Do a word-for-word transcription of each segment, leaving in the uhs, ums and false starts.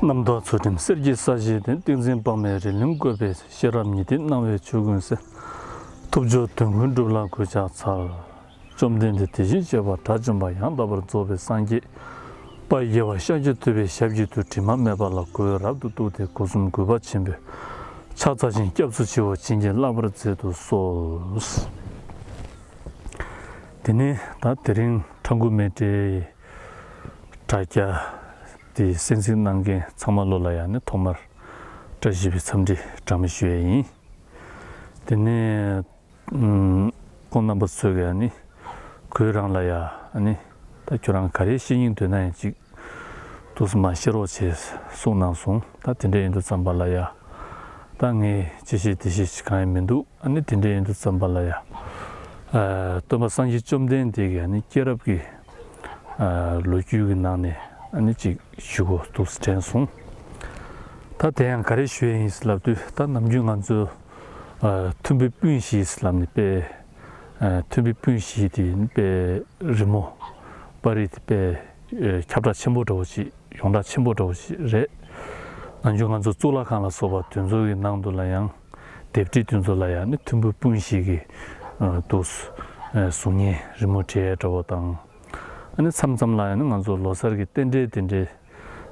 རྣམ་རྟོག་ཚུལ་ཁྲིམས་གསེར་གྱི་ས་གཞི་སྟེང་། ཏིང་འཛིན་དཔག་མེད་རི་ལིང་བཀོད་པའི། ཤེས་རབ་ཉི་ཟླའི་སྣང་བས་ཆོས་ཀུན་གསལ། ཐུབ་མཆོག་དོན་ཀུན་སྒྲུབ་ལ་གུས་ཕྱག་འཚལ། བཅོམ་ལྡན་འདས་དེ་བཞིན་གཤེགས་པ་དགྲ་བཅོམ་པ་ཡང་དག་པར་རྫོགས་པའི་སངས་རྒྱས་དཔལ་རྒྱལ་བ་ཤཱཀྱ་ཐུབ་པའི་ཞབས་ཀྱི་རྡུལ་དྲི་མ་མེད་པ་ལ་གུས་རབ་ཏུ་བཏུད་དེ། སྒོ་གསུམ་གུས་པ་ཆེན་པོས་ཕྱག་འཚལ་ཞིང་སྐྱབས་སུ་མཆིའོ། བྱིན་གྱིས་བརླབ་པར་མཛད་དུ་གསོལ། དེ་ནས་ད་དེ་རིང་ཁྲ་འགུ་མེ་ཏྲའི་དྲ་རྒྱ་དེ་གསན་གཟིགས་གནང་མཁན་ཚང་མ་ལོ་ལ་ཡང་ནི་ཐོག་མར་བཀྲ་ཤིས་པའི་འཚམས་འདྲི་གྲངས་མེད་ཞུ་ཡས་ཡིན། དེ་ནས་ཁོང་རྣམ་པ་ཚོས་ཀྱང་ནི་གུས་རང་ལ་ཡ་ནི་ད་ཁྱོད་རང་ག་རེ་བཤད་སྙིང་འདོད་ན་ཡང་ཅིག་ཏུས་མ་ཤེས་རོགས་བྱེད་གསུངས་གནང་སོང་། ད་དེ་འདྲ་ཡིན་དུས་ཙམ་པ་ལ་ཡ། ད་ངས་ཅི་བཤད་དེ་བཤད་ཅིག་གང་ཡང་མི་འདུག་ཨ་ནི་དེ་འདྲ་ཡིན་དུས་ཙམ་པ་ལ་ཡ། ཨ་སྟོན་པ་སངས་རྒྱས་བཅོམ་ལྡན་འདས་ཀྱི་ཨ་ནི་སྐྱེས་རབས་ཀྱི་ཨ་ལོ་རྒྱུས་ཀྱི་ནང་ནས་ཨ་ནི་ཅིག་ཞུ་དགོས་འདུག་དྲན་སོང་། ད་དེ་ཡང་ག་རེ་ཞུ་ཡས་ཡིན་ཟེར་ལབ་དུས། ད་ནམ་རྒྱུན་ང་ཚོ་ཨ་མཐུན་པའི་སྤུན་བཞི་ཟེར་ལབ་ནས་དཔེ་ཨ་མཐུན་པའི་སྤུན་བཞི་དེ་དཔེ་རི་མོ་པར་རིས་དེ་དཔེ་ཨ་ཁྱབ་བསྒྲགས་ཆེན་པོ་འདྲ་བོ་ཅིག་ཡོངས་གྲགས་ཆེན་པོ་འདྲ་བོ་ཞིག་རེད། ནམ་རྒྱུན་ང་ཚོ་གཙུག་ལག་ཁང་ལ་སོགས་པ་དེ་ཚོ་གི་ནང་དུ་ལ་ཡང་ལྡེབས་བྲིས་དེ་ཚོ་ལ་ཡང་ནི་མཐུན་པའི་སྤུན་བཞི་གི་ཨ་འདུག་ཨ་གཟུགས་བརྙན་རི་མོ་བྲིས་ཡས་འདྲ་བོ་དང་། ཨ་ནི་མཚམས་མཚམས་ལ་ཡང་ནི་ང་ཚོ་ལོ་གསར་གྱི་རྟེན་འབྲེལ་དེ་འདྲའི་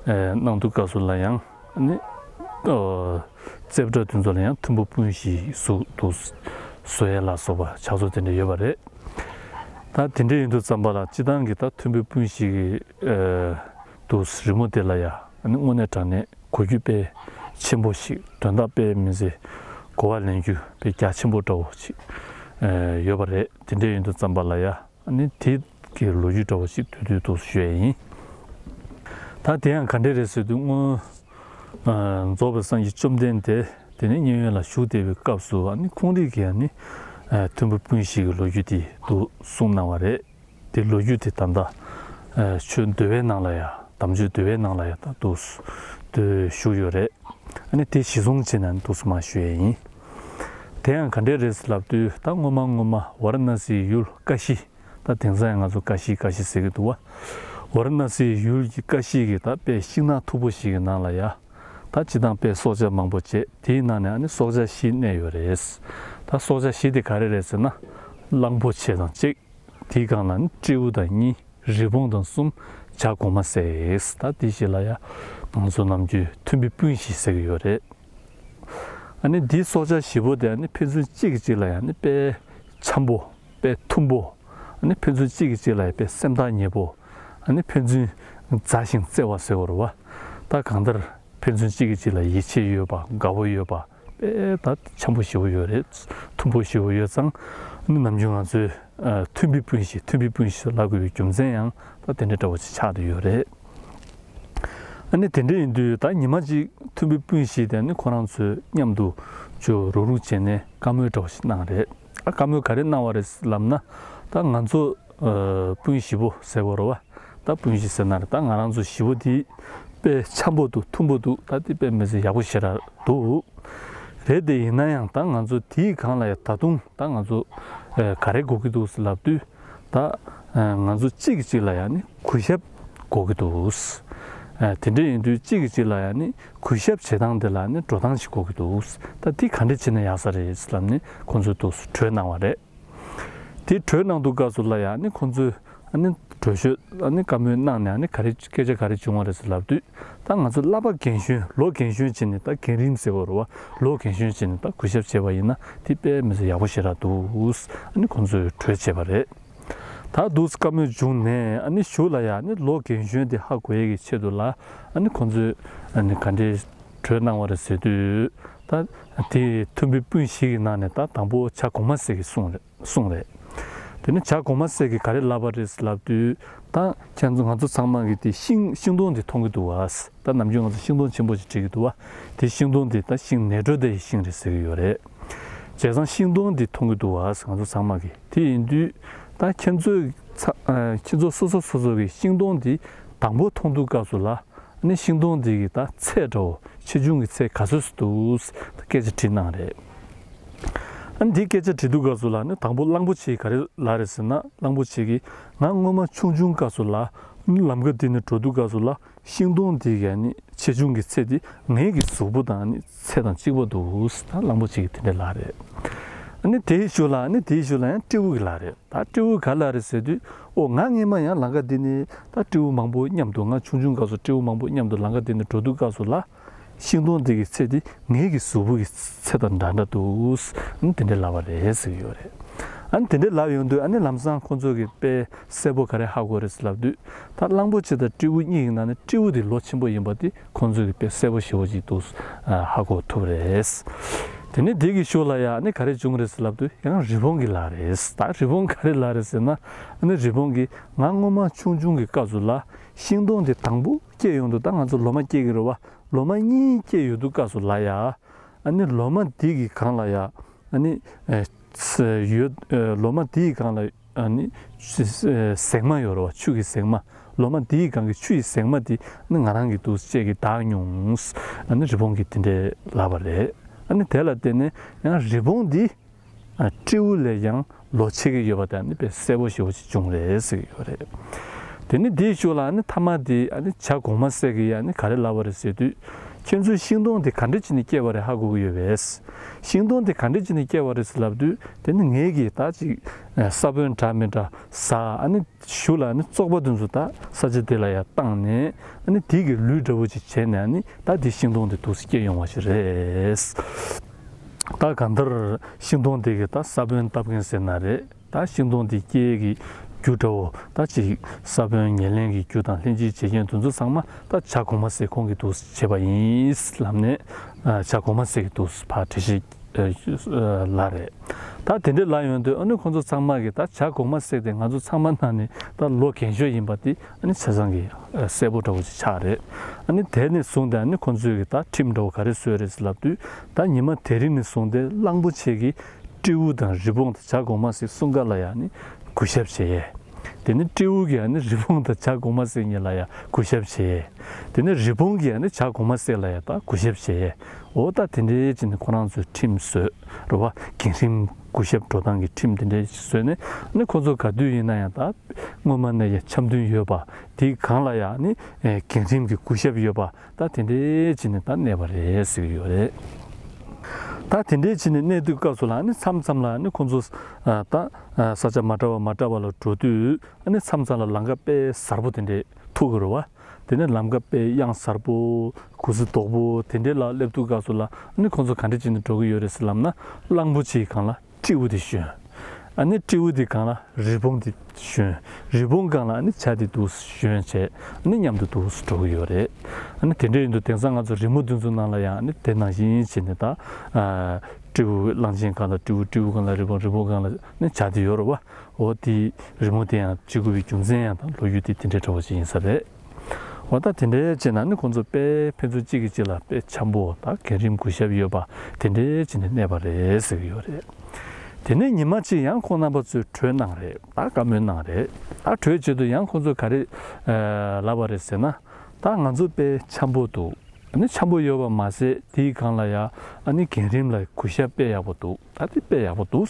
ཨ་གནང་དུས་སྐབས་སུ་ལ་ཡང་ཨ་ནི་ཨ་རྩེ་གྲ་དེ་ཚོ་ལ་ཡང་མཐུན་པའི་སྤུན་བཞི་གཟུགས་འདུག་བཟོ་ཡས་ལ་སོགས་པ་ཕྱག་སྲོལ་དེ་འདྲ་ཡོད་པ་རེད། ད་དེ་འདྲ་ཡིན་དུས་ཙམ་པ་ལ་སྤྱིར་བཏང་གི་ད་མཐུན་པའི་སྤུན་བཞི་གི་ཨ་འདུག་རི་མོ་དེ་ལ་ཡ་ཨ་ནི་དངོས་གནས་དྲང་གནས་གོ་རྒྱུ་དཔེ་ཆེན་པོ་ཞིག་དོན་དག་དཔེ་མི་སྲིད་གོ་བ་ལེན་རྒྱུ་དཔེ་རྒྱ་ཆེན་པོ་འདྲ་བོ་ཞིག་ཨ་ཡོད་པ་རེད། དེ་འདྲ་ཡིན་དུས་ཙམ་པ་ལ་ཡ་ཨ་ནི་དེ་གི་ལོ་རྒྱུས་འདྲ་བོ་ཞིག་དུས་དུས་དུ་ཞུ་ཡས་ཡིན། ད་དེ་ཡང་ག་འདྲ་རེད་ཟེར་དུས་སྔོན་ཨ་རྫོགས་པའི་སངས་རྒྱས་བཅོམ་ལྡན་འདས་དེ་ནས་མཉན་ཡོད་ལ་བཞུགས་བསྡད་པའི་སྐབས་སུ་ཨ་ནི་ཁོང་རང་གིས་ཨ་ནི་ཨ་མཐུན་པའི་སྤུན་བཞི་གི་ལོ་རྒྱུས་དེ་དུ་གསུངས་གནང་བ་རེད། དེ་ལོ་རྒྱུས་དེ་ད་ལྟ་ཨ་ཆོས་འདུལ་བའི་ནང་ལ་ཡ་དམ་ཆོས་འདུལ་བའི་ནང་ལ་ཡ་ད་དུ་དུ་བཞུགས་ཡོད་རེད། ཨ་ནི་དེ་གཞི་བཟུང་བྱས་ནས་ཨ་ནི་དུ་སུ་མ་ཞུ་ཡས་ཡིན། དེ་ཡང་ག་འདྲས་རེད་ཟེར་ལབ་དུས། ད་སྔོན་མ་སྔོན་མ་ཝཱ་ར་ཎ་སིའི་ཡུལ་ཀ་ཤི། ད་དེང་སང་ཡང་ང་ཚོ་ཀ་ཤི་ཀ་ཤི་ཟེར་གྱི་འདུག་བ། ཝཱ་ར་ཎ་སིའི་ཡུལ་གྱི་ཀ་ཤི་གི་ད་དཔེ་ཤིང་ནགས་མཐུག་པོ་ཞིག་གི་ནང་ལ་ཡ། ད་སྤྱིར་བཏང་དཔེ་སྲོག་ཆགས་མང་པོ་བྱས། དེའི་ནང་ནས་ཨ་ནི་སྲོག་ཆགས་བཞི་གནས་ཡོད་རེད། ད་སྲོག་ཆགས་བཞི་དེ་ག་རེ་རེད་ཟེར་ན། གླང་པོ་ཆེ་དང་གཅིག་དེའི་སྒང་ལ་ནི་སྤྲེའུ་དང་གཉིས། རི་བོང་དང་གསུམ། བྱ་གོང་མ་ཟེར། ད་དེ་བཞི་ལ་ཡ་ང་ཚོ་ནམ་རྒྱུན་མཐུན་པའི་སྤུན་བཞི་ཟེར་གྱི་ཡོད་རེད། ཨ་ནི་འདིའི་སྲོག་ཆགས་བཞི་པོ་དེ་ཨ་ནི་ཕན་ཚུན་གཅིག་གིས་གཅིག་ལ་ཡ་ནི་དཔེ་འཆམ་པོ། དཔེ་མཐུན་པོ། ཨ་ནི་ཕན་ཚུན་གཅིག་གིས་གཅིག་ལ་ཡ་དཔེ་སེམས་ཐག་ཉེ་པོ། ཨ་ནི་ཕན་ཚུན་མཛའ་ཞིང་བརྩེ་བ་ཟེར་བ་རེད་བ། ད་གང་ལྟར་ཕན་ཚུན་གཅིག་གིས་གཅིག་ལ་ཡིད་ཆེས་ཡོད་པ། དགའ་བོ་ཡོད་པ། དཔེ་ད་འཆམ་པོ་ཞེ་པོ་ཡོད་རེད། མཐུན་པོ་ཞེ་པོ་ཡོད་ཙང་། ཨ་ནི་ནམ་རྒྱུན་ང་ཚོས་ཨ་མཐུན་པའི་སྤུན་བཞི། མཐུན་པའི་སྤུན་བཞི་ལབ་དགོས་པའི་རྒྱུ་མཚན་ཡང་ད་དེ་འདྲ་འདྲ་བོ་ཅིག་ཆགས་བསྡད་ཡོད་རེད། ཨ་ནི་དེ་འདྲ་ཡིན་དུས་ད་ཉི་མ་གཅིག་མཐུན་པའི་སྤུན་བཞི་དེ་ནི་ཁོ་རང་ཚོས་མཉམ་དུ་ཅོ་རུག་རུག་བྱས་ནས་བཀའ་མོལ་འདྲ་བོ་ཞིག་གནང་རེད། ཨ་བཀའ་མོལ་ག་རེ་གནང་བ་རེད་ལབ་ན། ད་ང་ཚོ་ཨ་སྤུན་བཞི་པོ་ཟེར་བ་རེད་བ། ད་སྤུན་བཞི་ཟེར་ན་རེད། ད་ང་རང་ཚོ་བཞི་པོ་དེ་དཔེ་འཆམ་པོ་འདུག་མཐུན་པོ་འདུག་ད་དེ་དཔེ་མི་སྲིད་ཡག་པོ་ཞེ་དྲག་འདུག་རེད་དེ། ཡིན་ན་ཡང་ད་ང་ཚོ་དེའི་སྒང་ལ་ཡ་ད་དུང་ད་ང་ཚོ་ཨ་ག་རེ་དགོས་ཀྱི་འདུག་ཟེར་ལབ་དུས། ད་ཨ་ང་ཚོ་གཅིག་གིས་གཅིག་ལ་ཡ་ནི་གུས་ཞབས་དགོས་ཀྱི་འདུག་ཨ་དེ་འདྲ་ཡིན་དུས་གཅིག་གིས་གཅིག་ལ་ཡ་ནི་གུས་ཞབས་བྱེད་སྟངས་དེ་ལ་ནི་འགྲོ་སྟངས་ཤིག་དགོས་ཀྱི་འདུག་ད་དེ་ག་འདྲ་བྱས་ན་ཡག་ས་རེད་ཟེར་ལབ་ནས་ཁོང་ཚོས་འདུག་གྲོས་གནང་བ་རེད། དེ་གྲོས་གནང་དུས་སྐབས་སུ་ལ་ཡ་ནི་ཁོང་ཚོས་ཨ་ནི་གྲོས་ཆོད། ཨ་ནི་བཀའ་མོལ་གནང་ནས་ཨ་ནི་ག་རེ་སྐད་ཆ་ག་རེ་བྱུང་བ་རེད་ཟེར་ལབ་དུས། ད་ང་ཚོ་བསླབ་པ་རྒན་གཞོན། ལོ་རྒན་གཞོན་བྱས་ནས་ད་རྒན་རིམ་ཟེར་བ་རེད་བ། ལོ་རྒན་གཞོན་བྱས་ནས་ད་གུས་ཞབས་བྱས་པ་ཡིན་ན་དེ་དཔེ་མི་སྲིད་ཡག་པོ་ཞེ་དྲག་འདུག་ཨ་ནི་ཁོང་ཚོས་གྲོས་བྱས་པ་རེད། ད་འདུག་བཀའ་མོལ་བྱུང་ནས་ཨ་ནི་གཞུག་ལ་ཡ་ནི་ལོ་རྒན་གཞོན་དེ་ཧ་གོ་ཡས་ཀྱི་ཆེད་དུ་ལ་ཨ་ནི་ཁོང་ཚོས་ཨ་ནི་ག་འདྲའི་གྲོས་གནང་བ་རེད་ཟེར་དུས། ད་དེ་མཐུན་པའི་སྤུན་བཞི་གི་ནང་ནས་ད་དང་པོ་བྱ་གོང་མ་ཟེར་གྱི་གསུངས་རེད། གསུངས་རེད། དེ་ནས་བྱ་གོང་མ་ཟེར་གྱི་ག་རེ་ལབ་པ་རེད་ལབ་དུས། ད་ཁྱེད་ཚོ་ང་ཚོ་ཚང་མ་གིས་དེ་ཤིང་ཤིང་སྡོང་དེ་མཐོང་གི་འདུག་བ། ད་ནམ་རྒྱུན་ང་ཚོ་ཤིང་སྡོང་ཆེན་པོ་ཞིག་བྲིས་ཀྱི་འདུག་བ། དེ་ཤིང་སྡོང་དེ་ད་ཤིང་ནེ་ཊོ་ཌའི་ཤིང་རེད་ཟེར་གྱི་ཡོད་རེད། བྱས་ཙང་ཤིང་སྡོང་དེ་མཐོང་གི་འདུག་བ་ང་ཚོ་ཚང་མ་གིས། དེ་ཡིན་དུས་ད་ཁྱེད་ཚོས་ཚ་ཨ་ཁྱེད་ཚོ་སོ་སོ་སོ་སོ་གིས་ཤིང་སྡོང་དེ་དང་པོ་མཐོང་དུས་སྐབས་སུ་ལ། ནི་ཤིང་སྡོང་འདི་གི་ད་ཚད་འདྲ་བོ། ཆེ་ཆུང་གི་ཚད་ག་ཚོད་སུ་འདུག་ད་སྐད་ཆ་དྲིས་གནང་རེད། ཨ་ནི་འདི་སྐད་ཆ་དྲིས་དུས་སྐབས་སུ་ལ་ནི་དང་པོ་གླང་པོ་ཆེ་ག་རེ་ལབ་རེད་ཟེར་ན། གླང་པོ་ཆེ་གིས་ང་སྔོན་མ་ཆུང་ཆུང་སྐབས་སུ་ལ་ ནི་ལམ་ཁ་འདི་ནས་འགྲོ་དུས་སྐབས་སུ་ལ་ཤིང་སྡོང་འདི་གི་ཨ་ནི་ཆེ་ཆུང་གི་ཚད་འདི་ངེད་ཀྱི་གཟུགས་པོ་དང་ཨ་ནི་ཚད་དང་གཅིག་པ་འདུག་ད་གླང་པོ་ཆེ་གིས་དེ་འདྲས་ལབ་རེད། ཨ་ནི་དེའི་གཞུག་ལ་ཨ་ནི་དེའི་གཞུག་ལ་ཡང་སྤྲེའུ་གིས་ལབ་རེད། ད་སྤྲེའུ་ག་ལབ་རེད་ཟེར་དུས། ཨོ་ང་སྔས་མ་ཡང་ལམ་ཁ་འདི་ནས་ད་སྤྲེའུ་མང་པོ་མཉམ་དུ། ང་ཆུང་ཆུང་སྐབས་སུ་སྤྲེའུ་མང་པོ་མཉམ་དུ་ལམ་ཁ་འདི་ནས་འགྲོ་དུས་སྐབས་སུ་ལ། ཤིང་སྡོང་འདི་གི་ཚད་འདི་ངེད་ཀྱི་གཟུགས་པོ་གི་ཚད་དང་འདྲ་འདྲ་འདུག་ཨ་ནི་དེ་འདྲས་ལབ་པ་རེད་ཟེར་གྱི་ཡོད་རེད། ཨ་ནི་དེ་འདྲས་ལབ་ཡོང་དུས་ཨ་ནི་ལམ་སང་ཁོང་ཚོ་གིས་དཔེ་གསལ་པོ་ག་རེ་ཧ་གོ་རེད་ཟེར་ལབ་དུས། ད་གླང་པོ་ཆེ་དང་སྤྲེའུ་གཉིས་ཀྱི་ནང་ནས་སྤྲེའུ་དེ་ལོ་ཆེན་པོ་ཡིན་པ་དེ་ཁོང་ཚོ་གིས་དཔེ་གསལ་པོ་ཞེ་པོ་ཅིག་འདུག་ཨ་ཧ་གོ་ཐུབ་རེད། དེ་ནས་དེ་གི་གཞུག་ལ་ཡ་ཨ་ནི་ག་རེ་བྱུང་རེད་ཟེར་ལབ་དུས་ཡང་རི་བོང་གིས་ལབ་རེད། ད་རི་བོང་ག་རེ་ལབ་རེད་ཟེར་ན། ཨ་ནི་རི་བོང་གིས་ང་སྔོན་མ་ཆུང་ཆུང་གི་སྐབས་སུ་ལ་ཤིང་སྡོང་དེ་དང་པོ་སྐྱེས་ཡོང་དུས། ད་ང་ཚོ་ལོ་མ་སྐྱེ་གི་རེད་བ། ལོ་མ་གཉིས་སྐྱེས་ཡོང་དུས་སྐབས་སུ་ལ་ཡ། ཨ་ནི་ལོ་མ་འདི་གི་སྒང་ལ་ཡ། ཨ་ནི་ཨེ་ཡོད་ཨེ་ལོ་མ་འདི་གི་སྒང་ལ་ཨ་ནི་ཨེ་ཟེགས་མ་ཡོད་རེད་བ། ཆུ་གི་ཟེགས་མ། ལོ་མ་འདི་གི་སྒང་གི་ཆུ་ཡི་ཟེགས་མ་འདི་ཨ་ནི་ང་རང་གིས་འདུག་སེ་བཅད་ཀྱིས་བདག་མྱོང་། ཨ་ནི་རི་བོང་གིས་དེ་འདྲས་ལབ་པ་རེད། ཨ་ནི་དེ་ལ་བརྟེན་ནས་ཡང་རི་བོང་འདི། ཨ་སྤྲེའུ་ལས་ཀྱང་ལོ་ཆེ་གི་ཡོད་པ་དེ་ཨ་ནི་དཔེ་གསལ་པོ་ཞེ་པོ་ཅིག་བྱུང་རེད་ཟེར་གྱི་ཡོད་རེད། དེ་ནི་དེའི་གཞུག་ལ་ཨ་ནི་མཐའ་མ་དེ་ཨ་ནི་བྱ་གོང་མ་སྲས་ཀྱིས་ཨ་ནི་ག་རེ་ལབ་པ་རེད་ཟེར་དུས། ཁྱེད་ཚོས་ཤིང་སྡོང་དེ་ག་འདྲ་བྱས་ནས་སྐྱེས་པ་རེད་ཧ་གོ་གི་ཡོད་པས། ཤིང་སྡོང་དེ་ག་འདྲ་བྱས་ནས་སྐྱེས་པ་རེད་ཟེར་ལབ་དུས། དེ་ནི་ངེད་ཀྱིས་ད་ཅིག་ས་བོན་འདྲ་མི་འདྲ་ཟ། ཨ་ནི་གཞུག་ལ་ཨ་ནི་བཙོག་པ་དེ་ཚོ་ད་ས་ཆ་དེ་ལ་ཡར་བཏང་ནས། ཨ་ནི་དེ་གི་ལུད་འདྲ་བོ་ཅིག་བྱས་ནས་ཨ་ནི་ད་དེ་ཤིང་སྡོང་དེ་འདུག་སེ་སྐྱེས་ཡོང་བ་ཞིག་རེད། ད་གང་ལྟར་ཤིང་སྡོང་དེ་གི་ད་ས་བོན་བཏབ་མཁན་ཟེར་ན་རེད། ད་ཤིང་སྡོང་དེ་སྐྱེ་གི་རྒྱུ་འདྲ་བོ། ད་ཅིག་ས་བོན་ཉེར་ལེན་གྱི་རྒྱུ་དང་ལྷན་ཅིག་བྱེད་མཁན་དེ་ཚོ་ཚང་མ་ད་བྱ་གོང་མ་སྲས་ཁོང་གིས་འདུག་སེ་བྱས་པ་ཡིན་ལབ་ནས། ཨ་བྱ་གོང་མ་སྲས་ཀྱིས་འདུག་སེ་ཕར་འགྲེལ་བཤད་ཨ་ལབ་རེད། ད་དེ་འདྲས་ལབ་ཡོང་དུས་ཨ་ནི་ཁོང་ཚོ་ཚང་མ་གིས་ད་བྱ་གོང་མ་སྲས་དེ་ང་ཚོ་ཚང་མ་ནང་ནས་ད་ལོ་རྒན་ཤོས་ཡིན་པ་དེ་ཨ་ནི་ཆ་ཚང་གི་ཨ་གསལ་པོ་འདྲ་བོ་ཅིག་ཆགས་རེད། ཨ་ནི་དེ་ནས་བཟུང་སྟེ་ཨ་ནི་ཁོང་ཚོས་གི་ད་ཁྲིམས་འདྲ་བོ་ག་རེ་བཟོས་རེད་ཟེར་ལབ་དུས། ད་ཉི་མ་དེ་རིང་ནས་བཟུང་སྟེ་གླང་པོ་ཆེ་གིས་སྤྲེའུ་དང་རི་བོང་དང་བྱ་གོང་མ་སྲས་གསུམ་ཀ་ལ་ཡ་ཨ་ནི་གུས་ཞབས་བྱེད་ཡས། དེ་ནས་སྤྲེའུ་གིས་ཨ་ནི་རི་བོང་དང་བྱ་གོང་མ་སྲས་གཉིས་ལ་ཡ་གུས་ཞབས་བྱེད་ཡས། དེ་ནས་རི་བོང་གིས་ཨ་ནི་བྱ་གོང་མ་སྲས་ལ་ཡ་ད་གུས་ཞབས་བྱེད་ཡས། འོ་ད་དེ་འདྲས་བྱས་ནས་ཁོ་རང་ཚོས་ཁྲིམས་བཟོས་རེད་བ། རྒན་རིམ་གུས་ཞབས་འགྲོ་སྟངས་ཀྱི་ཁྲིམས་དེ་འདྲས་བཟོས་ནས། ཨ་ནི་ཁོ་ཚོ་ག་དུས་ཡིན་ན་ཡང་ད་སྔོན་མ་ནས་ཡ་འཆམ་མཐུན་ཡོད་པ། དེའི་སྒང་ལ་ཡ་ཨ་ནི་ཨེ་རྒན་རིམ་གྱི་གུས་ཞབས་ཡོད་པ། ད་དེ་འདྲས་བྱས་ནས་ད་གནས་པ་རེད་ཟེར་གྱི་ཡོད་རེད། ད་དེ་འདྲས་བྱས་ནས་གནས་དུས་སྐབས་སུ་ལ་ཨ་ནི་མཚམས་མཚམས་ལ་ཨ་ནི་ཁོང་ཚོ་ཨ་ད་ཨ་ས་ཆ་མ་འདྲ་བ་མ་འདྲ་བ་ལ་འགྲོ་དུས། ཨ་ནི་མཚམས་མཚམས་ལ་ལམ་ཁ་དཔེ་གཟར་པོ་དེ་འདྲས་ཐུག་གི་རེད་བ། དེ་ནས་ལམ་ཁ་དཔེ་གཡང་གཟར་པོ། གུ་ཟི་རྡོག་པོ་དེ་འདྲས་ལ་སླེབས་དུས་སྐབས་སུ་ལ་ཨ་ནི་ཁོང་ཚོ་ག་འདྲས་བྱས་ནས་འགྲོ་གི་ཡོད་རེད་ཟེར་ལབ་ན། གླང་པོ་ཆེའི་སྒང་ལ་སྤྲེའུ་དེ་ཞོན། ཨ་ནི་སྤྲེའུ་དེའི་སྒང་ལ་རི་བོང་དེ་ཞོན། རི་བོང་སྒང་ལ་ཨ་ནི་བྱ་དེ་འདུག་སེ་ཞོན་བྱས། ཨ་ནི་མཉམ་དུ་འདུག་སེ་འགྲོ་གི་ཡོད་རེད། ཨ་ནི་དེ་འདྲ་ཡིན་དུས་དེང་སང་ང་ཚོ་རི་མོ་དེ་ཚོ་ནང་ལ་ཡང་ཨ་ནི་དེ་ནང་བཞིན་བྱས་ནས་ད་ཨ་སྤྲེའུ་གླང་ཆེན་སྒང་ལ་སྤྲེའུ། སྤྲེའུ་སྒང་ལ་རི་བོང་། རི་བོང་སྒང་ལ་ཨ་ནི་བྱ་དེ་ཡོད་རེད་བ། འོ་དེ་རི་མོ་དེ་ཡང་བྱེད་དགོས་པའི་རྒྱུ་མཚན་ཡང་ད་ལོ་རྒྱུས་དེ་དེ་འདྲའི་འདྲ་བོ་ཞིག་ཡིན་ས་རེད། འོ་ད་དེ་འདྲའི་བྱས་ན་ནི་ཁོང་ཚོ་དཔེ་ཕན་ཚུན་གཅིག་གིས་གཅིག་ལ་དཔེ་འཆམ་པོ། ད་རྒན་རིམ་གུས་ཞབས་ཡོད་པ་དེ་འདྲའི་བྱས་ནས་གནས་པ་རེད་ཟེར་གྱི་ཡོད་རེད། དེ་ནས་ཉི་མ་གཅིག་ཡང་ཁོང་རྣམ་པ་ཚོས་གྲོས་གནང་རེད། ད་བཀའ་མོལ་གནང་རེད། ད་གྲོས་བྱེད་དུས་ཡང་ཁོང་ཚོས་ག་རེ་ཨ་ལབ་པ་རེད་ཟེར་ན། ད་ང་ཚོ་དཔེ་འཆམ་པོ་འདུག་ཨ་ནི་འཆམ་པོ་ཡོད་པ་མ་ཟད་དེའི་སྒང་ལ་ཡ་ཨ་ནི་རྒན་རིམ་ལ་གུས་ཞབས་དཔེ་ཡག་པོ་འདུག་ད་དེ་དཔེ་ཡག་པོ་འདུག་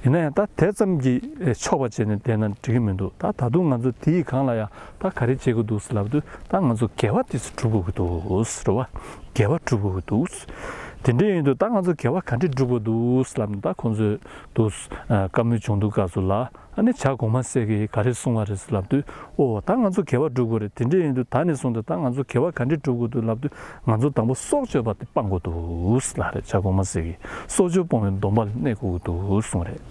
ཡིན་ན་ཡང་ད་དེ་ཙམ་གྱིས་ཆོག་པ་བྱས་ནས་བསྡད་ན་འགྲིག་གི་མི་འདུག་ད་ད་དུང་ང་ཚོ་དེའི་སྒང་ལ་ཡ་ད་ག་རེ་བྱེད་དགོས་འདུག་ཟེར་ལབ་དུས། ད་ང་ཚོ་དགེ་བ་དེ་ཚོ་སྒྲུབ་དགོས་ཀྱི་འདུག་རེད་བ། དགེ་བ་སྒྲུབ་དགོས་ཀྱི་འདུག་དེ་འདྲ་ཡིན་དུས་ད་ང་ཚོ་དགེ་བ་ག་འདྲས་སྒྲུབ་དགོས་འདུག་ཟེར་ལབ་ནས་ད་ཁོང་ཚོས་འདུག་ཨ་བཀའ་མོལ་བྱུང་དུས་སྐབས་སུ་ལ། ཨ་ནི་བྱ་གོང་མ་སྲས་ཀྱིས་ག་རེ་གསུངས་པ་རེད་ཟེར་ལབ་དུས། ཨོ་ད་ང་ཚོ་དགེ་བ་སྒྲུབ་དགོས་རེད། དེ་འདྲ་ཡིན་དུས་ད་ནས་བཟུང་སྟེ་ད་ང་ཚོ་དགེ་བ་ག་འདྲས་སྒྲུབ་དགོས་འདུག་ལབ་དུས། ང་ཚོ་དང་པོ་སྲོག་གཅོད་པ་དེ་སྤང་དགོས་འདུག་ལབ་རེད། བྱ་གོང་མ་སྲས་ཀྱིས་སྲོག་གཅོད་སྤོང་བའི་སྡོམ་པ་ལ་གནས་དགོས་ཀྱི་འདུག་གསུངས་རེད།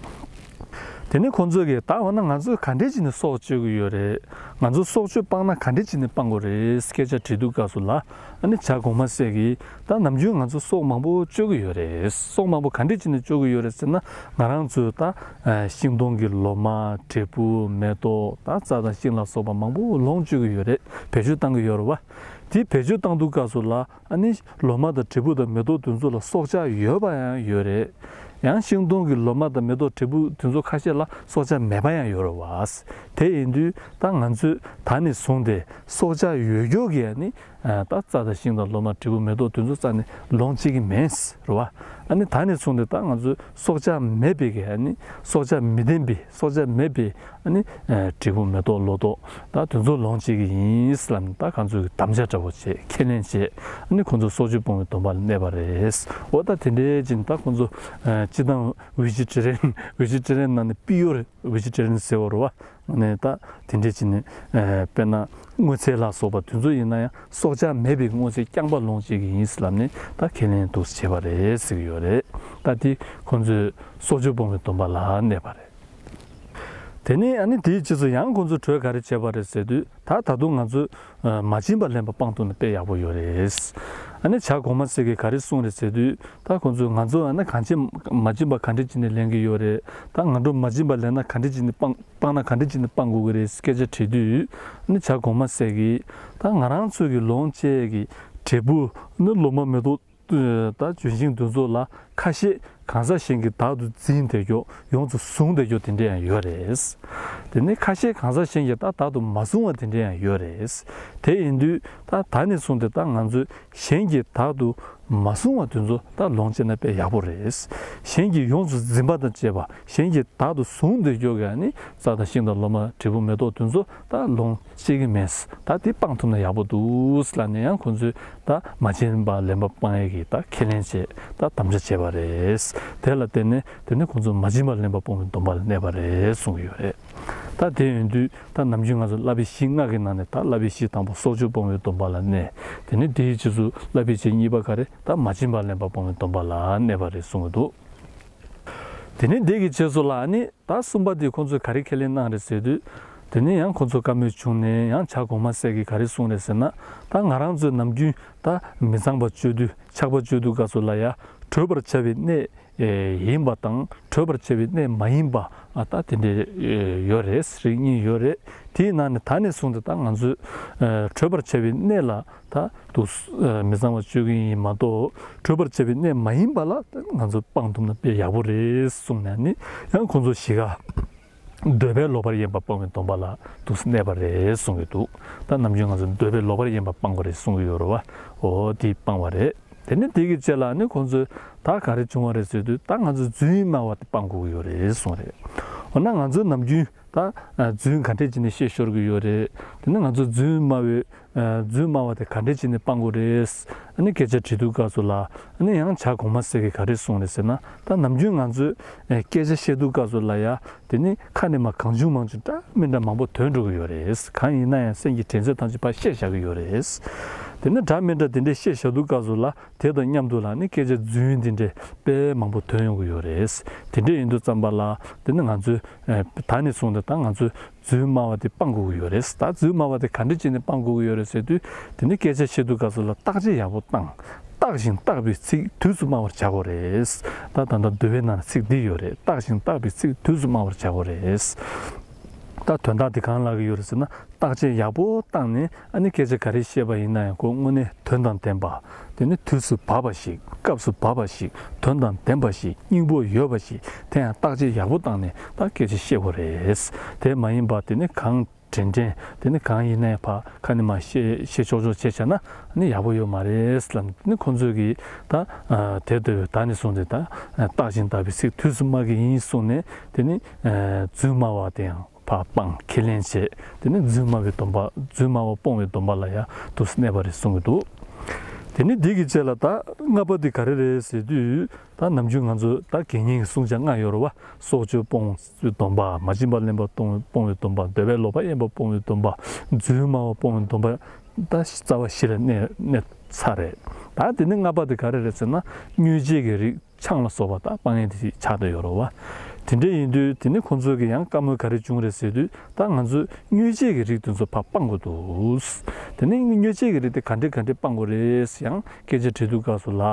དེ་ནས་ཁོང་ཚོས་ཀྱིས་ད་འོ་ན་ང་ཚོས་ག་འདྲས་བྱས་ནས་སྲོག་གཅོད་ཀྱི་ཡོད་རེད། ང་ཚོ་སྲོག་གཅོད་སྤང་ན་ག་འདྲས་བྱས་ནས་སྤང་དགོས་རེད་སྐད་ཆ་དྲིས་དུས་སྐབས་སུ་ལ། ཨ་ནི་བྱ་གོང་མ་སྲས་ཀྱིས་ད་ནམ་རྒྱུན་ང་ཚོ་སྲོག་མང་པོ་གཅོད་ཀྱི་ཡོད་རེད། སྲོག་མང་པོ་ག་འདྲས་བྱས་ནས་གཅོད་ཀྱི་ཡོད་རེད་ཟེར་ན། ང་རང་ཚོས་ད་ཨ་ཤིང་སྡོང་གི་ལོ་མ། འབྲས་བུ། མེ་ཏོག་ད་རྩྭ་དང་ཤིང་ལ་སོགས་པ་མང་པོ་ལོངས་སྤྱོད་ཀྱི་ཡོད་རེད། བེད་སྤྱོད་བཏང་གི་ཡོད་རེད་བ། དེ་བེད་སྤྱོད་བཏང་དུས་སྐབས་སུ་ལ་ཨ་ནི་ལོ་མ་དང་འབྲས་བུ་དང་མེ་ཏོག་དེ་ཚོ་ལ་སྲོག་ཆགས་ཡོད་པ་ཡང་ཡོད་རེད། ཡང་ཤིང་སྡོང་གི་ལོ་མ་དང་མེ་ཏོག་འབྲས་བུ་དེ་ཚོ་ཁ་ཤས་ལ་སྲོག་ཆགས་མེད་པ་ཡང་ཡོད་རེད་བ། དེ་ཡིན་དུས་ད་ང་ཚོས་ ད་ནས་བཟུང་སྟེ་སྲོག་ཆགས་ཡོད་རྒྱུ་གི་ཨ་ནི་ད་རྩྭ་དང་ཤིང་དང་ལོ་མ་འབྲས་བུ་མེ་ཏོག་དེ་ཚོ་རྩ་ནས་ལོངས་སྤྱད་ཀྱི་མེད་རེད་བ། ཨ་ནི་ད་ནས་བཟུང་སྟེ་ད་ང་ཚོས་སྲོག་ཆགས་མེད་པའི་གི་ཨ་ནི་སྲོག་ཆགས་མི་ལྡན་པའི་སྲོག་ཆགས་མེད་པའི་ཨ་ནི་འབྲས་བུ་མེ་ཏོག་ལོ་ཏོག་ད་དེ་ཚོ་ལོངས་སྤྱད་ཀྱི་ཡིན་ལབ་ནས་ད་ང་ཚོས་གི་དམ་བཅའ་འདྲ་བོ་བྱས་ཁས་ལེན་བྱས། ཨ་ནི་ཁོ་ཚོ་སྲོག་གཅོད་སྤོང་བའི་སྡོམ་པ་ལ་གནས་པ་རེད། འོ་ད་དེ་འདྲའི་ཅིག་ད་ཁོ་ཚོ་སྤྱིར་བཏང་བེ་ཇི་ཊེ་རི་ཡན་བེ་ཇི་ཊེ་རི་ཡན་ནང་ནས་པིའུར་བེ་ཇི་ཊེ་རི་ཡན་ཟེར་བ་རེད་བ། ནས་ད་དེ་འདྲས་བྱས་ནས་དཔེར་ན་སྔོ་ཚལ་ལ་སོགས་པ་དེ་ཚོ་ཡིན་ན་ཡང་སྲོག་ཆགས་མེད་པའི་སྔོ་ཚལ་རྐྱང་པ་ལོངས་སྤྱད་ཀྱི་ཡིན་ལབ་ནས་ད་ཁས་ལེན་འདུག་བྱས་པ་རེད་ཟེར་གྱི་ཡོད་རེད། ད་དེ་ཁོང་ཚོས་སྲོག་གཅོད་སྤོང་བའི་སྡོམ་པ་ལ་གནས་པ་རེད། དེ་ནས་ཨ་ནི་དེའི་རྗེས་སུ་ཡང་ཁོང་ཚོས་གྲོས་ག་རེ་བྱས་པ་རེད་ཟེར་དུས་ད་ད་དུང་ང་ཚོས་མ་བྱིན་པ་ལེན་པ་སྤང་ཐུབ་ན་དཔེ་ཡག་པོ་ཡོད་རེད། ཨ་ནི་བྱ་གོང་མ་ཟེར་གྱིས་ག་རེ་གསུངས་རེད་ཟེར་དུས་ད་ཁོང་ཚོས་ང་ཚོ་ཨ་ནི་གང་ཅི་མ་བྱིན་པ་ག་འདྲས་བྱས་ནས་ལེན་གྱི་ཡོད་རེད། ད་ང་ཚོ་མ་བྱིན་པ་ལེན་ན་ག་འདྲས་བྱས་ནས་སྤང་། སྤང་ན་ག་འདྲ་བྱས་ནས་སྤང་དགོས་ཀྱི་རེད་སྐད་ཆ་དྲིས་དུས་ནི་བྱ་གོང་མ་ཟེར་གྱིས་ད་ང་རང་ཚོའི་གི་ལོངས་སྤྱད་ཀྱི་འབྲས་བུ་ནི་ལོ་མ་མེ་ཏོག་ད་ལྗོན་ཤིང་དེ་ཚོ་ལ་ཁ་ཤས་གང་ཟག་གཞན་གྱིས་བདག་ཏུ་འཛིན་བསྡད་རྒྱུ་ཡོངས་སུ་བཟུང་བསྡད་རྒྱུ་དེ་འདྲ་ཡང་ཡོད་རེད། དེ་ནི་ཁ་ཤས་གང་ཟག་གཞན་གྱིས་ད་བདག་ཏུ་མ་བཟུང་བ་དེ་འདྲ་ཡང་ཡོད་རེད། དེ་ཡིན་དུས་ད་ད་ནས་བཟུང་སྟེ་ད་ང་ཚོས་གཞན་གྱིས་བདག་ཏུ་མ་བཟུང་བ་དེ་ཚོ་ད་ལོངས་སྤྱད་ན་དཔེ་ཡག་པོ་རེད། གཞན་གྱིས་ཡོངས་སུ་འཛིན་པ་དང་བཅས་པ་གཞན་གྱིས་བདག་ཏུ་བཟུང་སྡོད་རྒྱུ་ག་ནི་རྩྭ་དང་ཤིང་དང་ལོ་མ་འབྲས་བུ་མེ་ཏོག་དེ་ཚོ་ད་ལོངས་སྤྱད་ཀྱི་མེད། ད་དེ་སྤང་ཐུབ་ན་ཡག་པོ་འདུག་ལབ་ནས་ཡང་ཁོང་ཚོས་ད་མ་བྱིན་པ་ལེན་པ་སྤང་ཡས་ཀྱི་ད་ཁས་ལེན་བྱས་ད་དམ་བཅའ་བྱས་པ་རེད། དེ་ལ་བརྟེན་ནས་དེ་ནས་ཁོང་ཚོ་མ་བྱིན་པ་ལེན་པ་སྤོང་བའི་སྡོམ་པ་ལ་གནས་པ་རེད་གསུང་གི་ཡོད་རེད། ད་དེ་ཡིན་དུས་ད་ནམ་རྒྱུན་ང་ཚོ་བསླབ་པའི་གཞི་ལྔ་གི་ནང་ནས་ད་བསླབ་པའི་གཞི་དང་པོ་སྲོག་གཅོད་སྤོང་བའི་སྡོམ་པ་ལ་གནས། དེ་ནས་དེའི་རྗེས་སུ་བསླབ་པའི་གཞི་གཉིས་པ་ག་རེ་ད་མ་བྱིན་པ་ལེན་པ་སྤོང་བའི་སྡོམ་པ་ལ་གནས་པ་རེད་གསུང་གི་འདུག་དེ་ནས་དེ་གི་རྗེས་སུ་ལ་ནི་ད་གསུམ་པ་དེ་ཁོང་ཚོས་ག་རེ་ཁས་ལེན་གནང་རེད་ཟེར་དུས། དེ་ནས་ཡང་ཁོང་ཚོ་བཀའ་མོལ་བྱུང་ནས་ཡང་བྱ་གོང་མ་ཟེར་གྱིས་ག་རེ་གསུངས་རེད་ཟེར་ན། ད་ང་རང་ཚོས་ནམ་རྒྱུན་ད་མི་ཚངས་པ་སྤྱོད་དུས་ཆགས་པ་སྤྱོད་དུས་སྐབས་སུ་ལ་ཡ་བགྲོད་པར་བྱ་བའི་གནས་ཡིན་པ་དང་བགྲོད་པར་བྱ་བའི་གནས་མ་ཡིན་པ་ད་དེ་འདྲ་ཡོད་རེད། རིགས་གཉིས་ཡོད་རེད། དེའི་ནང་ནས་ད་ནས་བཟུང་སྟེ་ད་ང་ཚོས་བགྲོད་པར་བྱ་བའི་གནས་ལ་ད་དུ་མི་ཚངས་པ་སྤྱོད་ཀྱི་ཡིན་མ་གཏོགས་བགྲོད་པར་བྱ་བའི་གནས་མ་ཡིན་པ་ལ་ང་ཚོ་སྤང་ཐུབ་ན་དཔེ་ཡག་པོ་རེད་གསུངས་ནས་ནི་ཡང་ཁོང་ཚོ་གཞིས་ཀ་འདོད་པས་ལོག་པར་གཡེམ་པ་སྤོང་བའི་སྡོམ་པ་ལ་དུ་གནས་པ་རེད་གསུང་གི་འདུག་ད་ནམ་རྒྱུན་ང་ཚོ་འདོད་པས་ལོག་པར་གཡེམ་པ་སྤང་དགོས་རེད་གསུང་གི་ཡོད་རེད་བ། འོ་དེ་སྤང་བ་རེད། དེ་ནས་དེ་གི་རྗེས་ལ་ནི་ཁོང་ཚོས་ད་ག་རེ་བྱུང་བ་རེད་ཟེར་དུས་ད་ང་ཚོས་རྫུན་སྨྲ་བ་དེ་སྤང་དགོས་ཀྱི་ཡོད་རེད་གསུངས་རེད། འོ་ན་ང་ཚོས་ནམ་རྒྱུན་ད་རྫུན་ག་འདྲས་བྱས་ནས་བཤད་ཤོར་གྱི་ཡོད་རེད། དེ་ནས་ང་ཚོས་རྫུན་སྨྲ་བའི་རྫུན་སྨྲ་བ་དེ་ག་འདྲས་བྱས་ནས་སྤང་དགོས་རེད། ཨ་ནི་སྐད་ཆ་དྲི་དུས་སྐབས་སུ་ལ་ཨ་ནི་ཡང་བྱ་གོང་མ་ཟེར་གྱིས་ག་རེ་གསུངས་རེད་ཟེར་ན། ད་ནམ་རྒྱུན་ང་ཚོས་སྐད་ཆ་བཤད་དུས་སྐབས་སུ་ལ་ཡ་དེ་ནི་ཁ་ནས་མར་གང་བྱུང་མང་བྱུང་འདྲ་མི་འདྲ་མང་པོ་ཐོན་འགྲོ་གི་ཡོད་རེད། གང་ཡིན་ན་ཡང་སེམས་ཀྱི་དྲན་ཚད་ཐམས་ཅད་ཕར་བཤད་བཞག་གི་ཡོད་རེད། དེ་ནི་འདྲ་མི་འདྲ་དེ་འདྲས་བཤད་བཞག་དུས་སྐབས་སུ་ལ་དེ་དང་མཉམ་དུ་ལ་ནི་སྐད་ཆ་རྫུན་དེ་འདྲས་དཔེ་མང་པོ་ཐོན་ཡོང་གི་ཡོད་རེད། དེ་འདྲས་ཡིན་དུས་ཙམ་པ་ལ་དེ་ནི་ང་ཚོས་ད་ནས་བཟུང་སྟེ་ད་ང་ཚོས་རྫུན་སྨྲ་བ་དེ་སྤང་དགོས་ཀྱི་ཡོད་རེད། ད་རྫུན་སྨྲ་བ་དེ་ག་འདྲ་བྱས་ནས་སྤང་དགོས་ཀྱི་ཡོད་རེད་ཟེར་དུས་དེ་ནི་སྐད་ཆ་བཤད་དུས་སྐབས་སུ་ལ་བརྟག་དཔྱད་ཡག་པོ་བཏང་། བརྟག་ཅིང་བརྟག་པའི་ཚིག་དུས་སུ་སྨྲ་བར་བྱ་དགོས་རེད། ད་ད་ལྟ་འདུལ་བའི་ནང་ཚིག་འདི་ཡོད་རེད། བརྟག་ཅིང་བརྟག་པའི་ཚིག་དུས་སུ་སྨྲ་བར་བྱ་དགོས་རེད། ད་དོན་དག་འདི་གང་ལབ་ཀྱི་ཡོད་རེད་ཟེར་ན། བརྟག་དཔྱད་ཡག་པོ་བཏང་ནས་ཨ་ནི་སྐད་ཆ་ག་རེ་བཤད་པ་ཡིན་ན་ཡང་ཁོ་དངོས་གནས་དོན་དང་ལྡན་པ། དེ་ནི་དུས་སུ་བབ་པ་ཞིག་སྐབས་སུ་བབ་པ་ཞིག་དོན་དང་ལྡན་པ་ཞིག་སྙིང་པོ་ཡོད་པ་ཞིག་དེ་ཡང་བརྟག་དཔྱད་ཡག་པོ་བཏང་ནས་ད་སྐད་ཆ་བཤད་དགོས་རེད། དེ་མ་ཡིན་པ་དེ་ནི་གང་དྲན་དྲན་དེ་ནི་གང་ཡིན་ནའི་ཕ་ཁ་ནས་མ་བཤད་བཤད་ཆོག་ཆོག་བྱས་བྱས་ན་ནི་ཡག་པོ་ཡོད་མ་རེད་ལབ་ནས་དེ་ནི་ཁོང་ཚོས་ཀྱིས་ད་དེ་ལྟ་བུའི་ད་ནས་བཟུང་སྟེ་ད་བརྟག་ཅིང་བརྟག་པའི་ཚིག་དུས་སུ་སྨྲ་གི་ཡིན་གསུངས་ནས་དེ་ནི་རྫུན་སྨྲ་བ་དེ་ཡང་ཕར་སྤང་ཁས་ལེན་བྱས། དེ་ནི་རྫུན་སྨྲ་བའི་སྡོམ་པ་རྫུན་སྨྲ་བ་སྤོང་བའི་སྡོམ་པ་ལ་ཡང་དུས་སུ་གནས་པ་རེད་གསུང་གི་འདུག་དེ་ནི་འདི་གི་རྗེས་ལ་ད་ལྔ་པ་དེ་ག་རེ་རེད་ཟེར་དུས། ད་ནམ་རྒྱུན་ང་ཚོ་ད་དགེ་བསྙེན་གྱི་བསྲུང་བྱ་ལྔ་ཡོད་རེད་བ། སྲོག་གཅོད་སྤོང་བའི་སྡོམ་པ། མ་བྱིན་པ་ལེན་པ་སྤོང་བའི་སྡོམ་པ། འདོད་པས་ལོག་པར་གཡེམ་པ་སྤོང་བའི་སྡོམ་པ། རྫུན་སྨྲ་བ་སྤོང་བའི་སྡོམ་པ། ད་རྩ་བ་བཞི་ལ་གནས་གནས་ཚར་རེད། ད་དེ་ནི་ལྔ་པ་དེ་ག་རེ་རེད་ཟེར་ན། མྱོས་བྱེད་ཀྱི་རིགས་ཆང་ལ་སོགས་པ་ད་སྤང་ཡས་དེ་ཆགས་བསྡད་ཡོད་རེད་བ། དེ་འདྲ་ཡིན་དུས་དེ་ནི་ཁོང་ཚོས་ཀྱི་ཡང་བཀའ་མོལ་ག་རེ་བྱུང་རེད་ཟེར་དུས། ད་ང་ཚོས་མྱོས་བྱེད་ཀྱི་རིགས་དེ་ཚོ་ཕར་སྤང་དགོས་འདུག་དེ་ནས་མྱོས་བྱེད་ཀྱི་རིགས་དེ་ག་འདྲས་ག་འདྲས་སྤང་དགོས་རེད་ཟེར་ཡང་སྐད་ཆ་དྲིས་དུས་སྐབས་སུ་ལ།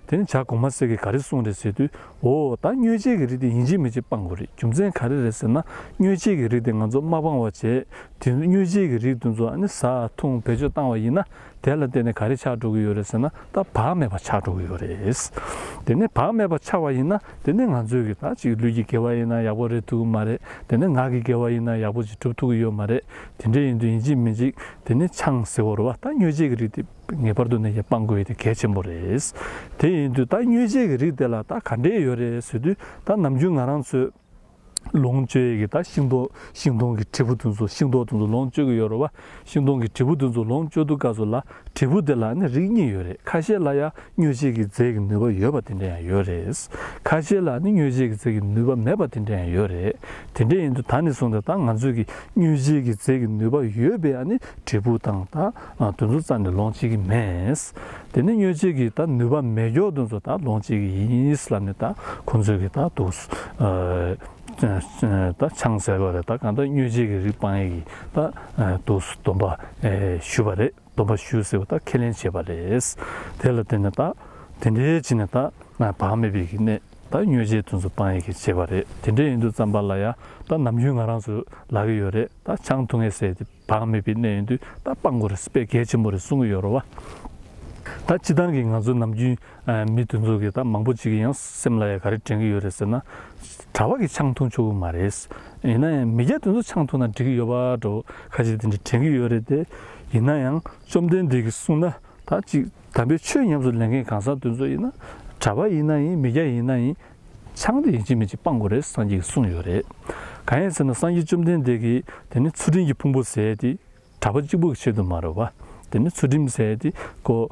དེ་ནས་བྱ་གོང་མ་སེ་གིས་ག་རེ་གསུངས་རེད་ཟེར་དུས། འོ་ད་མྱོས་བྱེད་ཀྱི་རིགས་དེ་ཡིན་གཅིག་མིན་གཅིག་སྤང་དགོས་རེད། རྒྱུ་མཚན་ག་རེ་རེད་ཟེར་ན། མྱོས་བྱེད་ཀྱི་རིགས་དེ་ང་ཚོ་མ་སྤང་བ་བྱས། དེ་མྱོས་བྱེད་ཀྱི་རིགས་དེ་ཚོ་ཨ་ནི་ཟ་འཐུང་བེད་སྤྱོད་བཏང་བ་ཡིན་ན། དེ་ལ་བརྟེན་ནས་ག་རེ་ཆགས་འགྲོ་གི་ཡོད་རེད་ཟེར་ན། ད་བག་མེད་པ་ཆགས་འགྲོ་གི་ཡོད་རེད། དེ་ནས་བག་མེད་པ་ཆགས་པ་ཡིན་ན། དེ་ནས་ང་ཚོའི་གི་ད་ཅིག་ལུས་ཀྱི་དགེ་བ་ཡིན་ན་ཡག་པོ་རེད་ཐུབ་ཀྱི་མ་རེད། དེ་ནས་ངག་གི་དགེ་བ་ཡིན་ན་ཡག་པོ་ཅིག་སྒྲུབ་ཐུབ་ཀྱི་ཡོད་མ་རེད། དེ་འདྲ་ཡིན་དུས་ཡིན་གཅིག་མིན་གཅིག་དེ་ནས་ཆང་ཟེར་བ་རེད་བ། ད་མྱོས་བྱེད་ཀྱི་རིགས་དེ་ངེས་པར་དུ་ནས་ཀྱང་སྤང་དགོས་ཡ་དེ་གལ་ཆེན་པོ་རེད། དེ་ཡིན་དུས་ད་མྱོས་བྱེད་ཀྱི་རིགས་དེ་ལ་ད་ག་འདྲས་ཡོད་རེད་ཟེར་དུས། ད་ནམ་རྒྱུན་ང་རང་ཚོས་ལོངས་སྤྱོད་ཡས་ཀྱི་ད་ཤིང་ཏོག་ཤིང་སྡོང་གི་འབྲས་བུ་དེ་ཚོ། ཤིང་ཏོག་དེ་ཚོ་ལོངས་སྤྱོད་ཀྱི་ཡོད་རེད་བ། ཤིང་སྡོང་གི་འབྲས་བུ་དེ་ཚོ་ལོངས་སྤྱོད་དུས་སྐབས་སུ་ལ། འབྲས་བུ་དེ་ལ་ནི་རིགས་གཉིས་ཡོད་རེད། ཁ་ཤས་ལ་ཡང་མྱོས་བྱེད་ཀྱི་རྫས་ཀྱི་ནུས་པ་ཡོད་པ་དེ་འདྲ་ཡང་ཡོད་རེད། ཁ་ཤས་ལ་ནི་མྱོས་བྱེད་ཀྱི་རྫས་ཀྱི་ནུས་པ་མེད་པ་དེ་འདྲ་ཡང་ཡོད་རེད། དེ་འདྲ་ཡིན་དུས་ད་ནས་བཟུང་སྟེ་ད་ང་ཚོས་ཀྱི་མྱོས་བྱེད་ཀྱི་རྫས་ཀྱི་ནུས་པ་ཡོད་པའི་ཨ་ནི་འབྲས་བུ་དང་ད་དེ་ཚོ་རྩ་ནས་ལོངས་སྤྱོད་ཀྱི་མེད། དེ་ནི་མྱོས་བྱེད་ཀྱི་ད་ནུས་པ་མེད་མཁན་དེ་ཚོ་ད་ལོངས་སྤྱོད་ཀྱི་ཡིན་ལབ་ནས་ད་ཁོང་ཚོས་ཀྱི་ད་འདུག་ད་ཆང་ཟེར་བ་རེད། ད་གང་ལྟར་མྱོས་བྱེད་ཀྱི་རིགས་སྤང་ཡས་ཀྱི་ད་འདུག་སྡོམ་པ་ཞུས་པ་རེད། སྡོམ་པ་ཞུ་ཟེར་བ་ད་ཁས་ལེན་བྱས་པ་རེད། དེ་ལ་བརྟེན་ནས་ད་དེ་འདྲའི་བྱས་ནས་ད་བག་མེད་པའི་གི་གནས། ད་མྱོས་བྱེད་དེ་ཚོ་སྤང་ཡས་ཀྱི་བྱས་པ་རེད། དེ་འདྲ་ཡིན་དུས་ཙམ་པ་ལ་ཡ་ད་ནམ་རྒྱུན་ང་རང་ཚོ་ལབ་ཀྱི་ཡོད་རེད། ད་ཆང་འཐུང་ཡས་ཟེར་དེ་བག་མེད་པའི་གནས་ཡིན་དུས་ད་སྤང་དགོས་རེད། དཔེ་གལ་ཆེན་པོ་རེད་གསུང་གི་ཡོད་རེད་བ། ད་སྤྱིར་བཏང་གི་ང་ཚོ་ནམ་རྒྱུན་མི་དེ་ཚོ་གི་ད་མང་པོ་ཅིག་གི་ཡང་སེམས་ལ་ཡ་ག་རེ་དྲན་གྱི་ཡོད་རེད་ཟེར་ན། གྲྭ་པ་གིས་ཆང་འཐུང་ཆོག་གི་མ་རེད། ཡིན་ན་ཡང་མི་སྐྱ་དེ་ཚོ་ཆང་འཐུང་ན་འགྲིག་གི་ཡོད་པ་འདྲ་བོ་ཁ་ཤས་དེ་འདྲ་དྲན་གྱི་ཡོད་རེད་དེ། ཡིན་ན་ཡང་བཅོམ་ལྡན་འདས་ཀྱིས་གསུངས་ན། ད་ཅིག་དམ་པའི་ཆོས་ཉམས་སུ་ལེན་མཁན་གང་ཟག་དེ་ཚོ་ཡིན་ན། གྲྭ་པ་ཡིན་ན་ཡིན། མི་སྐྱ་ཡིན་ན་ཡིན། ཆང་དེ་ཡིན་གཅིག་མིན་གཅིག་སྤང་དགོས་རེད། སངས་རྒྱས་ཀྱིས་གསུངས་ཡོད་རེད། གང་ཡིན་ཟེར་ན་སངས་རྒྱས་བཅོམ་ལྡན་འདས་ཀྱིས་དེ་ནི་ཚུལ་ཁྲིམས་ཀྱི་ཕུང་པོ་ཟེར་དེ་གྲྭ་པ་གཅིག་པུ་གི་ཆེད་དུ་མ་རེད་བ། དེ་ནི་ཚུལ་ཁྲིམས་ཟེར་དེ་ཁོ་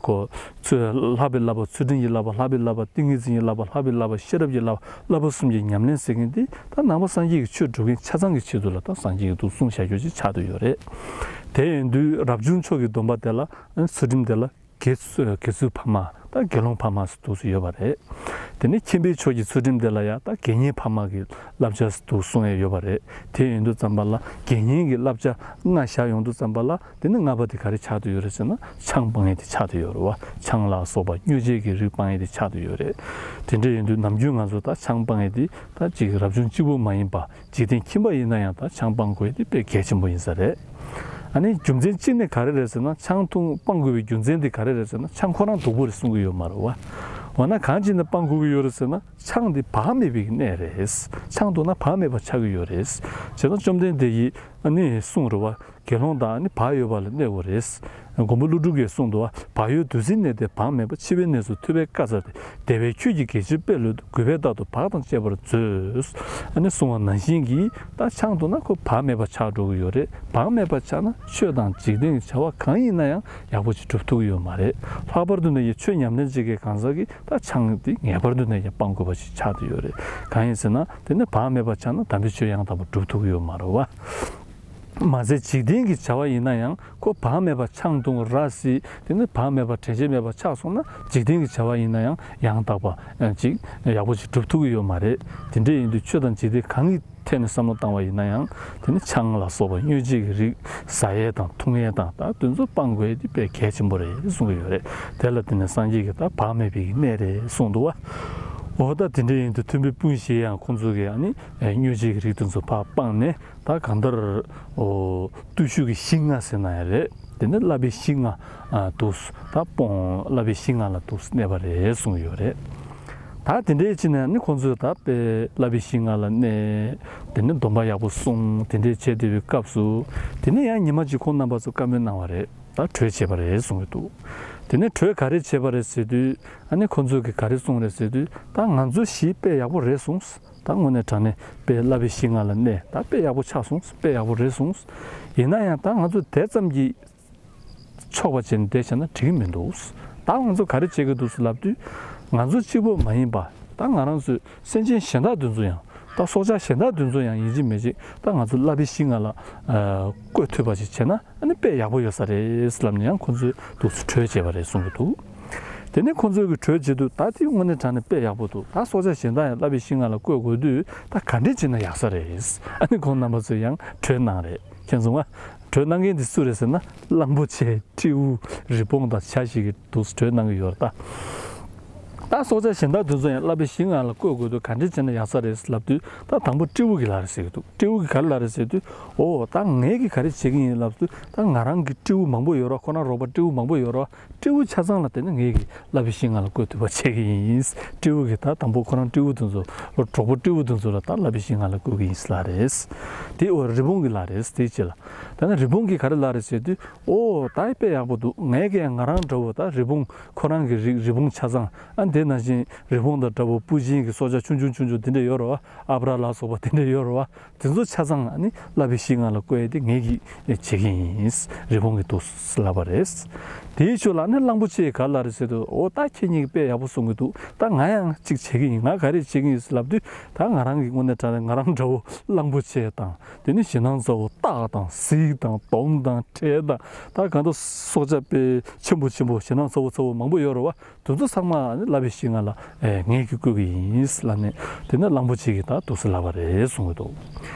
ཁོ་ཚུལ་ལྷག་པའི་བསླབ་པ། ཚུལ་ཁྲིམས་ཀྱི་བསླབ་པ། ལྷག་པའི་བསླབ་པ། ཏིང་ངེ་འཛིན་གྱི་བསླབ་པ། ལྷག་པའི་བསླབ་པ། ཤེས་རབ་ཀྱི་བསླབ་པ། བསླབ་པ་གསུམ་གྱི་ཉམས་ལེན་ཟེར་མཁན་དེ་ད་ནང་པ་སངས་རྒྱས་ཀྱི་ཆོས་སྒྲུབ་མཁན་ཆ་ཚང་གི་ཆེད་དུ་ལ་ད་སངས་རྒྱས་ཀྱིས་འདུག་གསུངས་བཞག་རྒྱུ་ཅིག་ཆགས་བསྡད་ཡོད་རེད། དེ་ཡིན་དུས་རབ་བྱུང་མཆོག་གི་སྡོམ་པ་དེ་ལ་ཚུལ་ཁྲིམས་དེ་ལ། དགེ་ཚུལ་དགེ་ཚུལ་ཕ་མ་དང་དགེ་སློང་ཕ་མ་ཟེར་འདུག་སེ་ཡོད་པ་རེད། དེ་ནས་མཁྱེན་པའི་མཆོག་གི་ཚུལ་ཁྲིམས་དེ་ལ་ཡང་ད་དགེ་བསྙེན་ཕ་མ་གི་བསླབ་བྱ་ཟེར་འདུག་གསུངས་ཡས་ཡོད་པ་རེད། དེ་ཡིན་དུས་ཙམ་པ་ལ་དགེ་བསྙེན་གྱི་བསླབ་བྱ་ལྔ་བཞག་ཡོང་དུས་ཙམ་པ་ལ་དེ་ནི་ལྔ་པ་དེ་ག་རེ་ཆགས་བསྡད་ཡོད་རེད་ཟེར་ན། ཆང་སྤང་ཡས་དེ་ཆགས་བསྡད་ཡོད་རེད་བ། ཆང་ལ་སོགས་པ་མྱོས་བྱེད་ཀྱི་རིགས་སྤང་ཡས་དེ་ཆགས་བསྡད་ཡོད་རེད། དེ་འདྲ་ཡིན་དུས་ནམ་རྒྱུན་ང་ཚོ་ད་ཆང་སྤང་ཡས་དེ་ད་ཅིག་རབ་བྱུང་གཅིག་པུ་མ་ཡིན་པ། འཇིག་རྟེན་ཁྱིམ་པ་ཡིན་ན་ཡང་ད་ཆང་སྤང་དགོས་དེ་དཔེ་གལ་ཆེན་པོ་ཡིན་ས་རེད། ཨ་ནི་རྒྱུ་མཚན་གཅིག་ནི་ག་རེ་རེད་ཟེར་ན། ཆང་འཐུང་སྤང་དགོས་པའི་རྒྱུ་མཚན་དེ་ག་རེ་རེད་ཟེར་ན། ཆང་ཁོ་རང་སྡུག་པོ་རེད་གསུང་གི་ཡོད་མ་རེད་བ། འོ་ན་གང་བྱས་ནས་སྤང་དགོས་ཀྱི་ཡོད་རེད་ཟེར་ན། ཆང་དེ་བག་མེད་པའི་གནས་རེད། ཆང་འཐུང་ན་བག་མེད་པ་ཆགས་ཀྱི་ཡོད་རེད། བྱས་ཙང་བཅོམ་ལྡན་འདས་ཀྱིས་ཨ་ནི་གསུངས་རེད་བ། དགེ་སློང་དག་ནི་བག་ཡོད་པ་ལ་གནས་དགོས་རེད། མགོན་པོ་ཀླུ་སྒྲུབ་ཀྱིས་གསུངས་འདུག་བ། བག་ཡོད་འདུ་འཛིའི་གནས་དེར་བག་མེད་པ། འཆི་བའི་གནས་སུ་ཐུབ་པས་བཀའ་སྩལ་ཏེ། དེ་བས་ཁྱོད་ཀྱིས་དགེ་ཆོས་དཔེ་ལོས་ཏེ། རྒུད་པས་རྟག་ཏུ་བག་དང་བཅས་པར་མཛོད། ཨ་ནི་གསུངས་པ་ནང་བཞིན་གྱིས་ད་ཆང་འཐུང་ན་ཁོ་བག་མེད་པ་ཆགས་འགྲོ་གི་ཡོད་རེད། བག་མེད་པ་ཆགས་ན་ཆོས་དང་འཇིག་རྟེན་གྱི་བྱ་བ་གང་ཡིན་ན་ཡང་ཡག་པོ་ཞིག་སྒྲུབ་ཐུབ་ཀྱི་ཡོད་མ་རེད། ལྷག་པར་དུ་ནི་ཡི་ཆོས་ཉམས་ལེན་བྱེད་མཁན་གང་ཟག་གིས་ད་ཆང་འདི་ངེས་པར་དུ་ནས་ཀྱང་སྤང་དགོས་པ་ཞིག་ཆགས་བསྡད་ཡོད་རེད། གང་ཡིན་ཟེར་ན་དེ་ནི་བག་མེད་པ་ཆགས་ན་དམ་པའི་ཆོས་ཡང་དག་པར་སྒྲུབ་ཐུབ་ཀྱི་ཡོད་མ་རེད་བ། མ་ཟད་འཇིག་རྟེན་གྱི་བྱ་བ་ཡིན་ན་ཡང་ཁོ་བག་མེད་པ་ཆང་འཐུང་ར་སྲིད། དེ་ནི་བག་མེད་པ་དྲན་ཤེས་མེད་པ་ཆགས་སོང་ན་འཇིག་རྟེན་གྱི་བྱ་བ་ཡིན་ན་ཡང་ཡང་དག་པ་ཅིག་ཡག་པོ་ཞིག་སྒྲུབ་ཐུབ་ཀྱི་ཡོད་མ་རེད། དེ་འདྲ་ཡིན་དུས་ཆོས་དང་འཇིག་རྟེན་གང་གི་ཐད་ནས་བསམ་བློ་བཏང་བ་ཡིན་ན་ཡང་དེ་ནི་ཆང་ལ་སོགས་པ་མྱོས་བྱེད་ཀྱི་རིགས་ཟ་ཡས་དང་འཐུང་ཡས་དང་ད་དེ་ཚོ་སྤང་དགོས་ཡས་དེ་དཔེ་གལ་ཆེན་པོ་རེད་གསུང་གི་ཡོད་རེད། དེ་ལ་བརྟེན་ནས་སངས་རྒྱས་ཀྱིས་ད་བག་མེད་པའི་གནས་རེད་གསུངས་འདུག་བ། འོ་ད་དེ་འདྲ་ཡིན་དུས་མཐུན་པའི་སྤུན་བཞི་ཡང་ཁོང་ཚོ་གིས་ཨ་ནི་མྱོས་བྱེད་ཀྱི་རིགས་དེ་ཚོ་ཕར་སྤངས་ནས། ད་གང་ལྟར་འོ་བརྟུལ་ཞུགས་ཀྱི་གཞི་ལྔ་ཟེར་ན་ཡང་རེད། དེ་ནས་བསླབ་པའི་གཞི་ལྔ་འདུག་སེ་ད་སྤོང་། བསླབ་པའི་གཞི་ལྔ་ལ་འདུག་སེ་གནས་པ་རེད་གསུངས་ཡོད་རེད། ད་དེ་འདྲའི་ཕྱིར་ནས་ནི་ཁོང་ཚོས་ད་དཔེ་བསླབ་པའི་གཞི་ལྔ་ལ་གནས། དེ་ནས་སྡོམ་པ་ཡག་པོ་བསྲུང་། དེ་འདྲའི་བྱས་བསྡད་པའི་སྐབས་སུ་དེ་ནས་ཡང་ཉི་མ་གཅིག་ཁོང་རྣམ་པ་ཚོ་བཀའ་མོལ་གནང་བ་རེད། ད་གྲོས་བྱས་པ་རེད་གསུངས་ཀྱི་འདུག་དེ་ནས་གྲོས་ག་རེ་བྱས་པ་རེད་ཟེར་དུས་ཨ་ནི་ཁོང་ཚོས་ཀྱིས་ག་རེ་གསུངས་རེད་ཟེར་དུས། ད་ང་ཚོ་བཞི་དཔེ་ཡག་པོ་རེད་གསུངས། ད་དངོས་གནས་དྲང་གནས་དཔེ་བསླབ་པའི་གཞི་ལྔ་ལ་གནས། ད་དཔེ་ཡག་པོ་ཆགས་སོང་། དཔེ་ཡག་པོ་རེད་སོང་། ཡིན་ན་ཡང་ད་ང་ཚོ་དེ་ཙམ་གྱིས་ཆོག་པ་བྱས་ནས་བསྡད་བྱས་ན་འགྲིག་གི་མི་འདུག་ད་ང་ཚོ་ག་རེ་བྱེད་ཀྱི་འདུག་ཟེར་ལབ་དུས། ང་ཚོ་གཅིག་པོ་མ་ཡིན་པ། ད་ང་རང་ཚོའི་སེམས་ཅན་གཞན་དག་དེ་ཚོ་ཡང་། ད་སྲོག་ཆགས་གཞན་དག་དེ་ཚོ་ཡང་ཡིན་གཅིག་མིན་གཅིག་ད་ང་ཚོ་བསླབ་པའི་གཞི་ལྔ་ལ་བཀོད་ཐུབ་པ་ཞིག་བྱས་ན། ཨ་ནི་དཔེ་ཡག་པོ་ཡོད་ས་རེད་ལབ་ནས་ཡང་ཁོང་ཚོས་འདུག་སེ་གྲོས་བྱས་པ་རེད་གསུང་གི་འདུག་དེ་ནས་ཁོང་ཚོས་ཀྱི་གྲོས་བྱེད་དུས་ད་དེ་དངོས་གནས་དྲང་གནས་དཔེ་ཡག་པོ་འདུག་ད་སྲོག་ཆགས་གཞན་དག་ཡང་བསླབ་པའི་གཞི་ལྔ་ལ་བཀོད་དགོས་དུས་ད་ག་འདྲས་བྱས་ན་ཡག་ས་རེད། ཨ་ནི་ཁོང་རྣམ་པ་ཚོས་ཡང་གྲོས་གནང་རེད། མཁྱེན་སོང་ང་། གྲོས་གནང་མཁན་དེ་སུ་རེད་ཟེར་ན། གླང་པོ་ཆེ། སྤྲེའུ། རི་བོང་དང་བྱ་ཞིག་གི་འདུག་གྲོས་གནང་གི་ཡོད་རེད་ད། ད་སྲོག་ཆགས་གཞན་དག་དེ་ཚོ་ཡང་བསླབ་པའི་གཞི་ལྔ་ལ་བཀོད་དགོས་དུས་ག་འདྲས་བྱས་ན་ཡག་ས་རེད་ལབ་དུས། ད་དང་པོ་སྤྲེའུ་གིས་ལབ་རེད་ཟེར་གྱི་འདུག་སྤྲེའུ་གིས་ག་རེ་ལབ་རེད་ཟེར་དུས། ཨོ་ད་ངས་ཀྱིས་ག་རེ་བྱེད་ཀྱི་ཡིན་ལབ་དུས། ད་ང་རང་གི་སྤྲེའུ་མང་པོ་ཡོད་རེད། ཁོ་རང་རོགས་པ་སྤྲེའུ་མང་པོ་ཡོད་རེད། སྤྲེའུ་ཆ་ཚང་ལ་དེ་ནི་ངས་ཀྱིས་བསླབ་པའི་གཞི་ལྔ་ལ་བཀོད་ཐུབ་པ་བྱེད་ཀྱི་ཡིན། སྤྲེའུ་གིས་ད་དང་པོ་ཁོ་རང་སྤྲེའུ་དེ་ཚོ་ལ། གྲོགས་པོ་སྤྲེའུ་དེ་ཚོ་ལ་ད་བསླབ་པའི་གཞི་ལྔ་ལ་བཀོད་ཀྱི་ཡིན་ལབ་རེད། དེ་འོ་རི་བོང་གིས་ལབ་རེད་དེའི་རྗེས་ལ། ད་ནི་རི་བོང་གིས་ག་རེ་ལབ་རེད་ཟེར་དུས། ཨོ་ད་དཔེ་ཡག་པོ་འདུག་ངས་ཀྱང་ང་རང་འདྲ་བོ་ད་རི་བོང་། ཁོ་རང་གི་རིགས་རི་བོང་ཆ་ཚང་། ཨ་དེ་ནང་བཞིན་རི་བོང་དང་འདྲ་བོ་སྤུ་རྒྱན་གྱི་སྲོག་ཆགས་ཆུང་ཆུང་ཆུང་ཆུང་དེ་འདྲ་ཡོད་རེད་བ། ཨ་བྲ་ལ་སོགས་པ་དེ་འདྲ་ཡོད་རེད་བ། དེ་ཚོ་ཆ་ཚང་ཨ་ནི་བསླབ་པའི་གཞི་ལྔ་ལ་བཀོད་དེ་ངས་ཀྱིས་བྱེད་ཀྱི་ཡིན། རི་བོང་གིས་འདུག་ལབ་པ་རེད། དེའི་ཕྱོགས་ལ་ནི་གླང་པོ་ཆེ་ག་ལ་རེད་ཟེར་དུས། ཨོ་ད་ཁྱེད་གཉིས་ཀྱིས་དཔེ་ཡག་པོ་གསུང་གི་འདུག་ད་ང་ཡང་གཅིག་བྱེད་ཀྱི་ཡིན། ང་ག་རེ་བྱེད་ཀྱི་ཡིན་ལབ་དུས། ད་ང་རང་གི་དངོས་གནས་དྲང་གནས་ང་རང་འདྲ་བོ་གླང་པོ་ཆེ་དང་། དེ་ནི་ཞེད་སྣང་ཚ་བོ་སྟག་དང་གཟིག་དང་དོམ་དང་ཁྲེ་དང་། ད་གང་ལྟར་སྲོག་ཆགས་དཔེ་ཆེན་པོ་ཆེན་པོ་ཞེད་སྣང་ཚ་བོ་ཚ་བོ་མང་པོ་ཡོད་རེད་བ། དེ་ཚོ་ཚང་མ་ནི་བསླབ་པའི་གཞི་ལྔ་ལ་ཨེ་ངས་ཀྱིས་བཀོད་ཀྱི་ཡིན་ལབ་ནས། དེ་ནས་གླང་པོ་ཆེ་གིས་ད་འདུག་སེ་ལབ་པ་རེད་གསུང་གི་འདུག་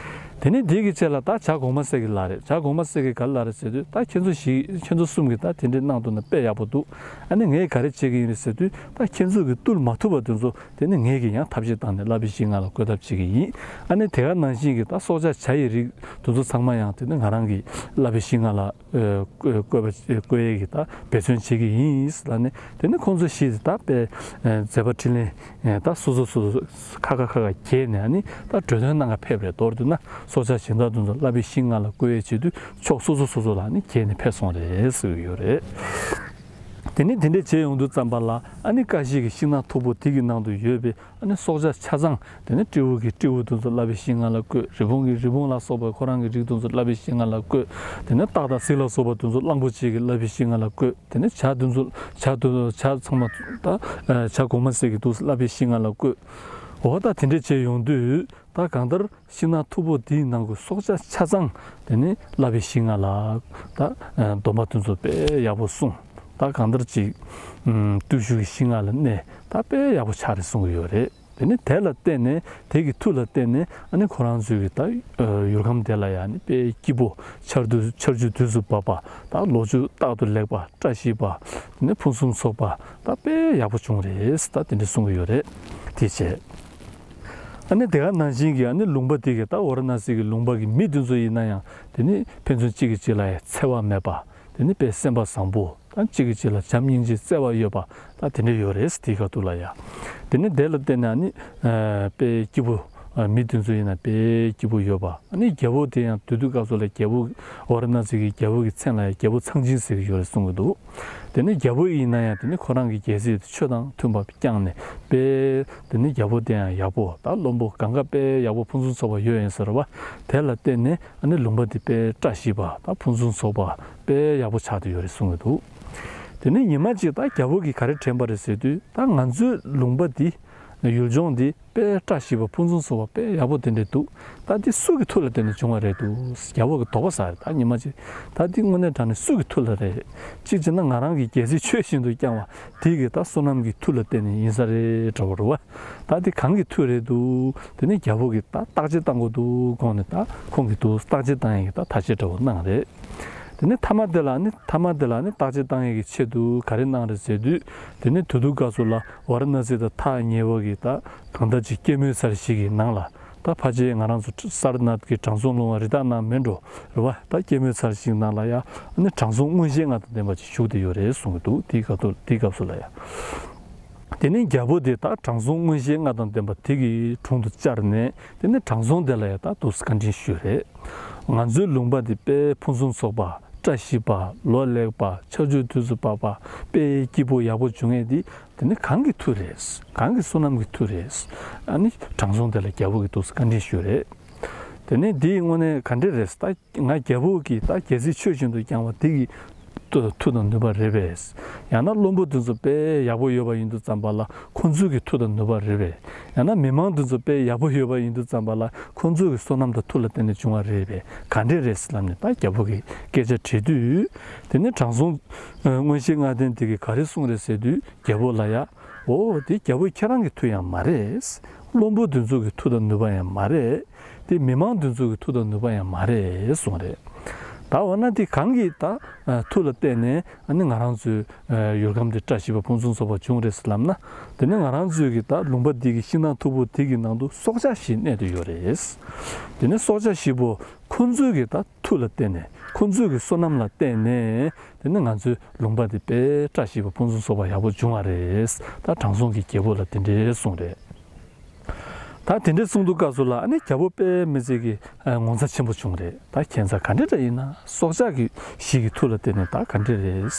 དེ་ནས་དེ་གི་རྗེས་ལ་ད་བྱ་གོང་མ་སྲས་ཀྱིས་ལབ་རེད། བྱ་གོང་མ་སྲས་ཀྱིས་ག་རེ་ལབ་རེད་ཟེར་དུས། ད་ཁྱེད་ཚོ་བཞི། ཁྱེད་ཚོ་གསུམ་གྱིས་ད་དེ་འདྲའི་གནང་འདུག་ན་དཔེ་ཡག་པོ་འདུག་ཨ་ནི་ངས་ག་རེ་བྱེད་ཀྱི་ཡིན་རེད་ཟེར་དུས། ད་ཁྱེད་ཚོ་གིས་བཏུལ་མ་ཐུབ་པ་དེ་ཚོ་དེ་ནི་ངས་ཀྱིས་ཡང་ཐབས་ཤེས་བཏང་ནས་བསླབ་པའི་གཞི་ལྔ་ལ་བཀོད་ཐབས་བྱེད་ཀྱི་ཡིན། ཨ་ནི་དེ་ག་ནང་བཞིན་གྱི་ད་སྲོག་ཆགས་བྱ་ཡི་རིགས་དེ་ཚོ་ཚང་མ་ཡང་དེ་ནི་ང་རང་གིས་བསླབ་པའི་གཞི་ལྔ་ལ་ཨ་བཀོད་པ། བཀོད་ཡས་ཀྱི་ད་འབད་བརྩོན་བྱེད་ཀྱི་ཡིན་ལབ་ནས། དེ་ནི་ཁོང་ཚོ་བཞི་དེ་ད་དཔེ་ཨ་མཛད་པ་འཕྲིན་ལས་ཨ་ད་སོ་སོ་སོ་སོ་ཁ་ཁ་ཁ་ཁ་གྱེས་ནས། ཨ་ནི་ད་གྲོས་དོན་གནང་ག་ཕེབས་རེད། མདོར་བསྡུས་ན་སྲོག་ཆགས་གཞན་དག་དེ་ཚོ་བསླབ་པའི་གཞི་ལྔ་ལ་བཀོད་ཡས་ཆེད་དུ་ཕྱོགས་སོ་སོ་སོ་སོ་ལ་ནི་གྱེས་ནས་ཕེབས་སོང་རེད་ཟེར་གྱི་ཡོད་རེད། དེ་ནི་དེ་འདྲས་བྱས་ཡོང་དུས་ཙམ་པ་ལ། ཨ་ནི་ཀ་བཞི་གི་ཤིང་ནགས་མཐུག་པོ་དེ་གི་ནང་དུ་ཡོད་པའི་ཨ་ནི་སྲོག་ཆགས་ཆ་ཚང་། དེ་ནི་སྤྲེའུ་གིས་སྤྲེའུ་དེ་ཚོ་བསླབ་པའི་གཞི་ལྔ་ལ་བཀོད། རི་བོང་གིས་རི་བོང་ལ་སོགས་པའི་ཁོ་རང་གི་རིགས་དེ་ཚོ་བསླབ་པའི་གཞི་ལྔ་ལ་བཀོད། དེ་ནི་སྟག་དང་གཟིག་ལ་སོགས་པ་དེ་ཚོ་གླང་པོ་ཆེ་གིས་བསླབ་པའི་གཞི་ལྔ་ལ་བཀོད། དེ་ནི་བྱ་དེ་ཚོ། བྱ་དེ་ཚོ། བྱ་ཚང་མ་ད་ཨ་བྱ་གོང་མ་སྲས་ཀྱིས་འདུག་སེ་བསླབ་པའི་གཞི་ལྔ་ལ་བཀོད། འོ་ད་དེ་འདྲས་བྱས་ཡོང་དུས། ད་གང་ལྟར་ཤིང་ནགས་མཐུག་པོ་འདིའི་ནང་གི་སྲོག་ཆགས་ཆ་ཚང་དེ་ནི་བསླབ་པའི་གཞི་ལྔ་ལ་ད་ཨ་སྡོམ་པ་དེ་ཚོ་དཔེ་ཡག་པོ་གསུངས། ད་གང་ལྟར་ཅིག་ཨམ་བརྟུལ་ཞུགས་ཀྱི་གཞི་ལྔ་ལ་གནས། ད་དཔེ་ཡག་པོ་ཆགས་རེད་གསུང་གི་ཡོད་རེད། དེ་ནི་དེ་ལ་བརྟེན་ནས། དེ་གི་མཐུ་ལ་བརྟེན་ནས་ཨ་ནི་ཁོ་རང་ཚོའི་གི་ད་ཨ་ཡུལ་ཁམས་དེ་ལ་ཡང་ནི་དཔེ་སྐྱིད་པོ། ཆར་དུས། ཆར་ཆུ་དུས་སུ་བབས་པ། ད་ལོ་ཕྱུགས་རྟག་ཏུ་ལེགས་པ། བཀྲ་ཤིས་པ། དེ་ནི་ཕུན་སུམ་ཚོགས་པ། ད་དཔེ་ཡག་པོ་བྱུང་རེད། ད་དེ་འདྲ་གསུང་གི་ཡོད་རེད། དེ་བྱས། ཨ་ནི་དེ་ག་ནང་བཞིན་གྱི་ཨ་ནི་ལུང་པ་དེ་གི། ད་ཝཱ་ར་ཎ་སི་གི་ལུང་པ་གི་མི་དེ་ཚོ་ཡིན་ན་ཡང་། དེ་ནི་ཕན་ཚུན་གཅིག་གིས་གཅིག་ལ་ཡང་འཚེ་བ་མེད་པ། དེ་ནི་དཔེ་སེམས་པ་བཟང་པོ། ད་གཅིག་གིས་གཅིག་ལ་བྱམས་སྙིང་རྗེ་བརྩེ་བ་ཡོད་པ། ད་དེ་འདྲ་ཡོད་རེད། དེའི་ཁ་ཐུག་ལ་ཡ། དེ་ནི་དེ་ལ་བརྟེན་ནས་ཨ་ནི་ཨ་དཔེ་སྐྱིད་པོ། ཨ་མི་དེ་ཚོ་ཡིན་ན་དཔེ་སྐྱིད་པོ་ཡོད་པ། ཨ་ནི་རྒྱལ་པོ་དེ་ཡང་དེ་དུས་སྐབས་སུ་ལ་རྒྱལ་པོ། ཝཱ་ར་ཎ་སི་གི་རྒྱལ་པོ་གི་མཚན་ལ་ཡང་རྒྱལ་པོ་ཚངས་སྦྱིན་ཟེར་གྱི་ཡོད་རེད་གསུང་གི་འདུག་དེ་ནི་རྒྱལ་པོ་ཡིན་ན་ཡང་དེ་ནི་ཁོ་རང་གི་རྒྱལ་སྲིད་དེ་ཆོས་དང་མཐུན་པ་བསྐྱངས་ནས། དཔེ་དེ་ནི་རྒྱལ་པོ་དེ་ཡང་ཡག་པོ། ད་བློན་པོ་གང་ག་དཔེ་ཡག་པོ་ཕུན་སུམ་ཚོགས་པ་ཡོད་ཡིན་ཟེར་བ། དེ་ལ་བརྟེན་ནས་ཨ་ནི་ལུང་པ་འདི་དཔེ་བཀྲ་ཤིས་པ། ད་ཕུན་སུམ་ཚོགས་པ། དཔེ་ཡག་པོ་ཆགས་བསྡད་ཡོད་རེད་གསུང་གི་འདུག་དེ་ནས་ཉི་མ་གཅིག་ད་རྒྱལ་པོ་གིས་ག་རེ་དྲན་པ་རེད་ཟེར་དུས། ད་ང་ཚོའི་ལུང་པ་འདི། ཡུལ་ལྗོངས་འདི་དཔེ་བཀྲ་ཤིས་པ། ཕུན་སུམ་ཚོགས་པ། དཔེ་ཡག་པོ་དེ་འདྲ་འདུག་ད་འདི་སུ་གི་མཐུ་ལ་བརྟེན་ནས་བྱུང་བ་རེད་འདུག་རྒྱལ་པོ་གིས་དོགས་པ་ཟ་རེད། ད་ཉི་མ་གཅིག་ད་འདི་དངོས་གནས་དྲང་གནས་སུ་གི་མཐུ་ལ་རེད། གཅིག་བྱས་ན་ང་རང་གི་རྒྱལ་སྲིད་ཆོས་བཞིན་དུ་བསྐྱངས་པ་དེ་གི་ད་བསོད་ནམས་ཀྱི་མཐུ་ལ་བརྟེན་ནས་ཡིན་ས་རེད་འདྲ་བོ་རེད་བ། ད་འདི་གང་གི་མཐུ་རེད་འདུག་དེ་ནས་རྒྱལ་པོ་གིས་ད་བརྟག་དཔྱད་བཏང་དགོས་འདུག་དགོངས་ནས། ད་ཁོང་གིས་འདུག་བརྟག་དཔྱད་བཏང་ཡས་ཀྱི་ད་ཐག་གཅོད་འདྲ་བོ་གནང་རེད། དེ་ནས་མཐའ་མ་དེ་ལ་ནི། མཐའ་མ་དེ་ལ་ནི་བརྟག་དཔྱད་བཏང་ཡས་ཀྱི་ཆེད་དུ་ག་རེ་གནང་རེད་ཟེར་དུས། དེ་ནས་དེ་དུས་སྐབས་སུ་ལ་ཝཱ་ར་ཎ་སི་དང་ཐག་ཉེ་བ་གི་ད་གང་ལྟར་ཅིག་སྐྱེད་མོས་ཚལ་ཞིག་གི་ནང་ལ། ད་ཕལ་ཆེར་ང་རང་ཚོ་ས་ར་ནཱཐ་ཀྱི་དྲང་སྲོང་ལུང་པ་རི་དྭགས་ནགས་མིན་འགྲོ་རེད་བ། ད་སྐྱེད་མོས་ཚལ་ཞིག་ནང་ལ་ཡ་ནི་དྲང་སྲོང་མངོན་ཤེས་ལྔ་དང་ལྡན་པ་ཅིག་བཞུགས་བསྡད་ཡོད་རེད་གསུང་གི་འདུག་དེའི་སྐབས་དུ། དེའི་སྐབས་སུ་ལ་ཡ། དེ་ནས་རྒྱལ་པོ་དེ་ད་དྲང་སྲོང་མངོན་ཤེས་ལྔ་དང་ལྡན་པ་དེ་གི་དྲུང་དུ་བཅར་ནས། དེ་ནས་དྲང་སྲོང་དེ་ལ་ཡ་ད་འདུག་སེ་བཀའ་འདྲི་ཞུས་རེད། ང་ཚོའི་ལུང་པ་འདི་དཔེ་ཕུན་སུམ་ཚོགས་པ། བཀྲ་ཤིས་པ། ལོ་ལེགས་པ། ཆར་ཆུ་དུས་སུ་བབས་པ། དཔེ་སྐྱིད་པོ་ཡག་པོ་བྱུང་ཡས་འདི། དེ་ནི་གང་གི་མཐུ་རེད། གང་གི་བསོད་ནམས་ཀྱི་མཐུ་རེད། ཨ་ནི་དྲང་སྲོང་དེ་ལ་རྒྱལ་པོ་གིས་འདུག་སེ་བཀའ་འདྲི་ཞུས་རེད། དེ་ནས་འདིའི་དངོས་གནས་ག་འདྲ་རེད། ད་ང་རྒྱལ་པོ་གིས་ད་རྒྱལ་སྲིད་ཆོས་བཞིན་དུ་བསྐྱངས་པ་དེ་གི་མཐུ་དང་ནུས་པ་རེད་པས། ཡང་ན་བློན་པོ་དེ་ཚོ་དཔེ་ཡག་པོ་ཡོད་པ་ཡིན་དུས་ཙམ་པ་ལ་ཁོང་ཚོའི་གི་མཐུ་དང་ནུས་པ་རེད་པས། ཡང་ན་མི་མང་དེ་ཚོ་དཔེ་ཡག་པོ་ཡོད་པ་ཡིན་དུས་ཙམ་པ་ལ་ཁོང་ཚོའི་གི་བསོད་ནམས་དང་མཐུ་ལ་བརྟེན་ནས་བྱུང་བ་རེད་པས། ག་འདྲ་རེད་ལབ་ནས་ད་རྒྱལ་པོ་གིས་སྐད་ཆ་དྲིས་དུས། དེ་ནས་དྲང་སྲོང་མངོན་ཤེས་ལྔ་ལྡན་དེ་གིས་ག་རེ་གསུངས་རེད་ཟེར་དུས། རྒྱལ་པོ་ལ་ཡ། འོ་དེ་རྒྱལ་པོ་ཁྱེད་རང་གི་མཐུ་ཡང་མ་རེད། བློན་པོ་དེ་ཚོ་གི་མཐུ་དང་ནུས་པ་ཡང་མ་རེད། དེ་མི་མང་དེ་ཚོ་གི་མཐུ་དང་ནུས་པ་ཡང་མ་རེད་གསུངས་རེད། ད་འོ་ན་དེ་གང་གི་ད་མཐུ་ལ་བརྟེན་ནས་ཨ་ནི་ང་རང་ཚོའི་ཡུལ་ཁམས་དེ་བཀྲ་ཤིས་པ་ཕུན་སུམ་ཚོགས་པ་བྱུང་རེད་ཟེར་ལབ་ན། དེ་ནི་ང་རང་ཚོའི་གི་ད་ལུང་པ་འདི་གི་ཤིང་ནགས་མཐུག་པོ་དེ་གི་ནང་དུ་སྲོག་ཆགས་བཞི་གནས་བསྡད་ཡོད་རེད། དེ་ནི་སྲོག་ཆགས་བཞི་པོ་ཁོ་ཚོའི་གི་ད་མཐུ་ལ་བརྟེན་ནས། ཁོ་ཚོའི་གི་བསོད་ནམས་ལ་བརྟེན་ནས། དེ་ནི་ང་ཚོའི་ལུང་པ་འདི་དཔེ་བཀྲ་ཤིས་པ་ཕུན་སུམ་ཚོགས་པ་ཡག་པོ་བྱུང་བ་རེད། ད་དྲང་སྲོང་གི་རྒྱལ་པོ་ལ་དེ་འདྲའི་གསུངས་རེད། ད་དེ་འདྲའི་གསུངས་དུས་སྐབས་སུ་ལ་ཨ་ནི་རྒྱལ་པོ་དཔེ་མི་སྲིད་ཀྱི་ངོ་མཚར་ཆེན་པོ་བྱུང་རེད། ད་ཁྱད་མཚར་ག་འདྲ་འདྲ་ཡིན་ན། སྲོག་ཆགས་ཀྱི་བཞི་གི་མཐུ་ལ་བརྟེན་ནས་ད་ག་འདྲ་རེད།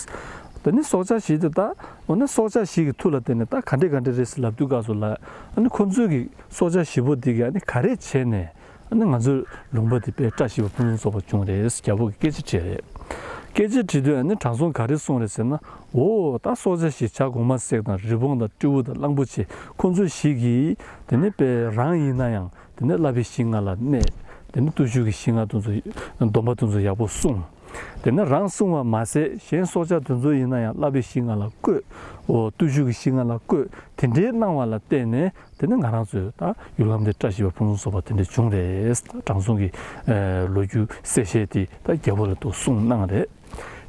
དེ་ནི་སྲོག་ཆགས་བཞི་དེ་ད་འོ་ན་སྲོག་ཆགས་བཞི་གི་མཐུ་ལ་བརྟེན་ནས་ད་ག་འདྲ་ག་འདྲ་རེད་ཟེར་ལབ་དུས་སྐབས་སུ་ལ། ཨ་ནི་ཁོ་ཚོའི་གི་སྲོག་ཆགས་བཞི་པོ་འདི་གི་ཨ་ནི་ག་རེ་བྱས་ནས། ཨ་ནི་ང་ཚོའི་ལུང་པ་འདི་དཔེ་བཀྲ་ཤིས་པ་ཕུན་སུམ་ཚོགས་པ་བྱུང་རེད། རྒྱལ་པོ་གིས་སྐད་ཆ་དྲིས་རེད། སྐད་ཆ་དྲིས་དུས་ཨ་ནི་དྲང་སྲོང་ག་རེ་གསུངས་རེད་ཟེར་ན། འོ་ད་སྲོག་ཆགས་བཞི་བྱ་གོང་མ་སྲེག་དང་རི་བོང་དང་སྤྲེའུ་དང་གླང་པོ་ཆེ་ཁོ་ཚོ་བཞི་གིས་དེ་ནི་དཔེ་རང་ཡིན་ན་ཡང་དེ་ནི་བསླབ་པའི་གཞི་ལྔ་ལ་གནས། དེ་ནི་བརྟུལ་ཞུགས་ཀྱི་གཞི་ལྔ་དེ་ཚོ་སྡོམ་པ་དེ་ཚོ་ཡག་པོ་བསྲུངས། དེ་ནི་རང་བསྲུང་བ་མ་ཟད་གཞན་སྲོག་ཆགས་དེ་ཚོ་ཡིན་ན་ཡང་བསླབ་པའི་གཞི་ལྔ་ལ་བཀོད། འོ་བརྟུལ་ཞུགས་ཀྱི་གཞི་ལྔ་ལ་བཀོད། དེ་འདྲའི་གནང་བ་ལ་བརྟེན་ནས། དེ་ནི་ང་རང་ཚོའི་ད་ཡུལ་ཁམས་དེ་བཀྲ་ཤིས་པ་ཕུན་སུམ་ཚོགས་པ་དེ་འདྲ་བྱུང་རེད། དྲང་སྲོང་གི་ལོ་རྒྱུས་གསལ་བཤད་དེ་ད་རྒྱལ་པོ་ལ་དུ་གསུངས་གནང་རེད།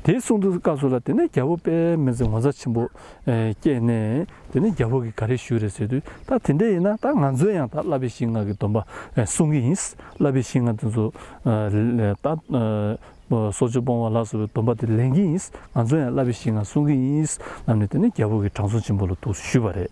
དེ་གསུངས་དུས་སྐབས་སུ་ལ་དེ་ནས་རྒྱལ་པོ་དཔེ་མི་སྲིད་ངོ་མཚར་ཆེན་པོ་སྐྱེས་ནས། དེ་ནས་རྒྱལ་པོ་གིས་ག་རེ་ཞུས་རེད་ཟེར་དུས། ད་དེ་འདྲ་ཡིན་ན་ད་ང་ཚོས་ཡང་ད་བསླབ་པའི་གཞི་ལྔ་གི་སྡོམ་པ་སྲུང་གི་ཡིན། བསླབ་པའི་གཞི་ལྔ་དེ་ཚོ་ད། སྲོག་གཅོད་སྤོང་བ་ལ་སོགས་པའི་སྡོམ་པ་དེ་ལེན་གྱི་ཡིན། ང་ཚོ་ཡང་བསླབ་པའི་གཞི་ལྔ་སྲུང་གི་ཡིན་ལབ་ནས། དེ་ནས་རྒྱལ་པོ་གིས་དྲང་སྲོང་ཆེན་པོ་ལ་དུ་ཞུས་པ་རེད།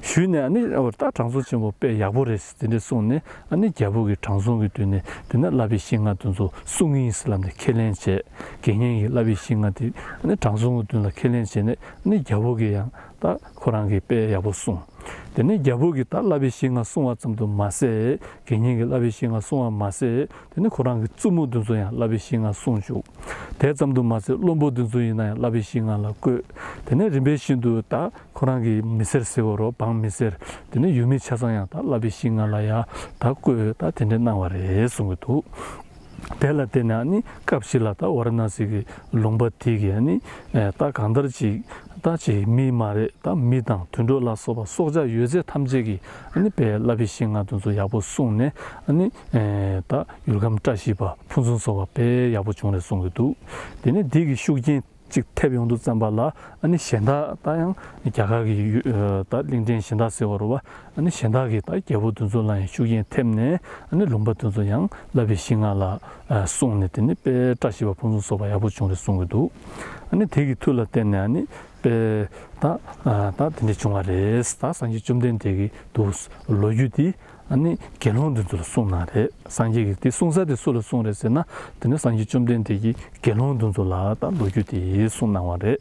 ཞུས་ནས་ཨ་ནི་འོ་ད་དྲང་སྲོང་ཆེན་པོ་དཔེ་ཡག་པོ་རེད། དེ་འདྲ་གསུངས་ནས་ཨ་ནི་རྒྱལ་པོ་གིས་དྲང་སྲོང་གི་མདུན་ནས་དེ་ནས་བསླབ་པའི་གཞི་ལྔ་དེ་ཚོ་སྲུང་གི་ཡིན་ལབ་ནས་ཁས་ལེན་བྱས། དགེ་བསྙེན་གྱི་བསླབ་པའི་གཞི་ལྔ་དེ་ཨ་ནི་དྲང་སྲོང་གི་མདུན་ལ་ཁས་ལེན་བྱས་ནས། ཨ་ནི་རྒྱལ་པོ་གིས་ཡང་ད་ཁོ་རང་གིས་དཔེ་ཡག་པོ་གསུངས། དེ་ནས་རྒྱལ་པོ་གིས་ད་བསླབ་པའི་གཞི་ལྔ་སྲུང་བ་ཙམ་དུ་མ་ཟད། དགེ་བསྙེན་གྱི་བསླབ་པའི་གཞི་ལྔ་སྲུང་བ་མ་ཟད། དེ་ནས་ཁོ་རང་གི་བཙུན་མོ་དེ་ཚོ་ཡང་བསླབ་པའི་གཞི་ལྔ་སྲུང་བཅུག་དེ་ཙམ་དུ་མ་ཟད་བློན་པོ་དེ་ཚོ་ཡིན་ན་ཡང་བསླབ་པའི་གཞི་ལྔ་ལ་བཀོད། དེ་ནས་རིམ་པས་བཞིན་དུ་ད་ཁོ་རང་གི་མི་སེར་ཟེར་བ་རོ། འབངས་མི་སེར། དེ་ནས་ཡུལ་མི་ཆ་ཚང་ཡང་ད་བསླབ་པའི་གཞི་ལྔ་ལ་ཡང་ད་བཀོད། ད་དེ་འདྲ་གནང་བ་རེད་གསུང་གི་འདུག་དེ་ལ་བརྟེན་ནས་ཨ་ནི་སྐབས་ཤིག་ལ་ད་ཝཱ་ར་ཎཱ་སི་གི་ལུང་པ་དེ་གི་ཨ་ནི་ད་གང་ལྟར་ཅིག་ད་ཅིག་མི་མ་རེད། ད་མི་དང་དུད་འགྲོ་ལ་སོགས་པ་སྲོག་ཆགས་ཡོད་ཚད་ཐམས་ཅད་ཀྱིས་ཨ་ནི་དཔེ་བསླབ་པའི་གཞི་ལྔ་དེ་ཚོ་ཡག་པོ་བསྲུངས་ནས། ཨ་ནི་ད་ཡུལ་ཁམས་བཀྲ་ཤིས་པ་ཕུན་སུམ་ཚོགས་པ་དཔེ་ཡག་པོ་བྱུང་རེད་གསུང་གི་འདུག་དེ་ནས་དེ་གི་ཤུགས་རྐྱེན་ཅིག་ཐེབས་ཡོང་དུས་ཙམ་པ་ལ། ཨ་ནི་གཞན་དག་ད་ཡང་རྒྱ་གར་གྱི་ཡུལ་ད་གླིང་ཕྲན་གཞན་དག་ཟེར་བ་རེད་བ། ཨ་ནི་གཞན་དག་གིས་ད་རྒྱལ་པོ་དེ་ཚོ་ལ་ཡང་ཤུགས་རྐྱེན་ཐེབས་ནས། ཨ་ནི་ལུང་པ་དེ་ཚོ་ཡང་བསླབ་པའི་གཞི་ལྔ་ལ་སྲུང་ནས། དེ་ནི་དཔེ་བཀྲ་ཤིས་པ་ཕུན་སུམ་ཚོགས་པ་ཡག་པོ་བྱུང་རེད་གསུང་གི་འདུག་ཨ་ནི་དེ་གི་མཐུ་ལ་བརྟེན་ནས་ཨ་ནི་དཔེ་ད་ད་དེ་འདྲ་བྱུང་བ་རེད། ད་སངས་རྒྱས་བཅོམ་ལྡན་འདས་ཀྱི་འདུག་ལོ་རྒྱུས་དེ། ཨ་ནི་དགེ་སློང་དེ་ཚོ་ལ་གསུངས་གནང་རེད། སངས་རྒྱས་ཀྱིས་དེ་གསུང་ས་དེ་སུ་ལ་གསུངས་རེད་ཟེར་ན། དེ་ནི་སངས་རྒྱས་བཅོམ་ལྡན་འདས་ཀྱིས་དགེ་སློང་དེ་ཚོ་ལ་ད་ལོ་རྒྱུས་དེ་གསུངས་གནང་བ་རེད།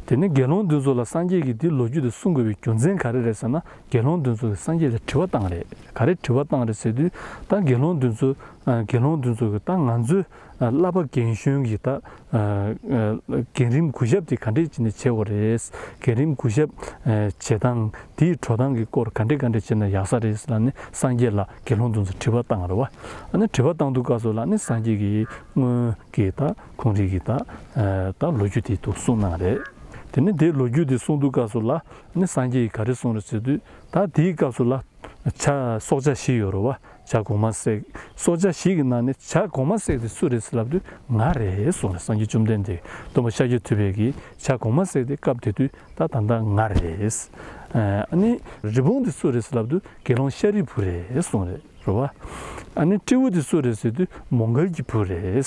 དེ་ནི་དགེ་སློང་དེ་ཚོ་ལ་སངས་རྒྱས་ཀྱིས་དེ་ལོ་རྒྱུས་དེ་གསུང་དགོས་པའི་རྒྱུ་མཚན་ག་རེ་རེད་ཟེར་ན། དགེ་སློང་དེ་ཚོ་གིས་སངས་རྒྱས་ལ་དྲི་བ་བཏང་རེད། ག་རེ་དྲི་བ་བཏང་རེད་ཟེར་དུས། ད་དགེ་སློང་དེ་ཚོ་དགེ་སློང་དེ་ཚོ་གིས་ད་ང་ཚོའི་བསླབ་པ་རྒན་གཞོན་གྱི་ད་རྒན་རིམ་གུས་ཞབས་དེ་ག་འདྲས་བྱས་ནས་བྱེད་དགོས་རེད། རྒན་རིམ་གུས་ཞབས་བྱེད་སྟངས་དེའི་འགྲོ་སྟངས་ཀྱི་སྐོར་ག་འདྲས་ག་འདྲས་བྱས་ན་ཡག་ས་རེད་ལབ་ནས་སངས་རྒྱས་ལ་དགེ་སློང་དེ་ཚོ་དྲི་བ་བཏང་རེད་བ། ཨ་ནི་དྲི་བ་བཏང་དུས་སྐབས་སུ་ལ་ནི་སངས་རྒྱས་ཀྱིས་སྔོན་གྱི་ད་ཁོང་རིགས་ཀྱི་ད་ད་ལོ་རྒྱུས་དེ་དུ་གསུངས་གནང་རེད། དེ་ནི་དེའི་ལོ་རྒྱུས་དེ་གསུང་དུས་སྐབས་སུ་ལ་ནི་སངས་རྒྱས་ཀྱིས་ག་རེ་གསུངས་རེད་ཟེར་དུས། ད་དེའི་སྐབས་སུ་ལ། བྱ་སྲོག་ཆགས་བཞི་ཡོད་རེད་བ། བྱ་གོང་མ་བསྲེགས། སྲོག་ཆགས་བཞི་གི་ནང་ནས་བྱ་གོང་མ་བསྲེགས་དེ་སུ་རེད་ཟེར་ལབ་དུས་ང་རེད་གསུངས་རེད། སངས་རྒྱས་བཅོམ་ལྡན་འདས་སྟོན་པ་ཤཱཀྱ་ཐུབ་པས་ཀྱིས་བྱ་གོང་མ་བསྲེགས་དེ་སྐབས་དེ་དུས་ད་ད་ལྟ་ང་རེད། ཨ་ནི་རི་བོང་དེ་སུ་རེད་ཟེར་ལབ་དུས་དགེ་སློང་ཤཱ་རིའི་བུ་རེད་གསུངས་རེད། རེད་བ། ཨ་ནི་སྤྲེའུ་དེ་སུ་རེད་ཟེར་དུས་མོའུ་འགལ་གྱི་བུ་རེད།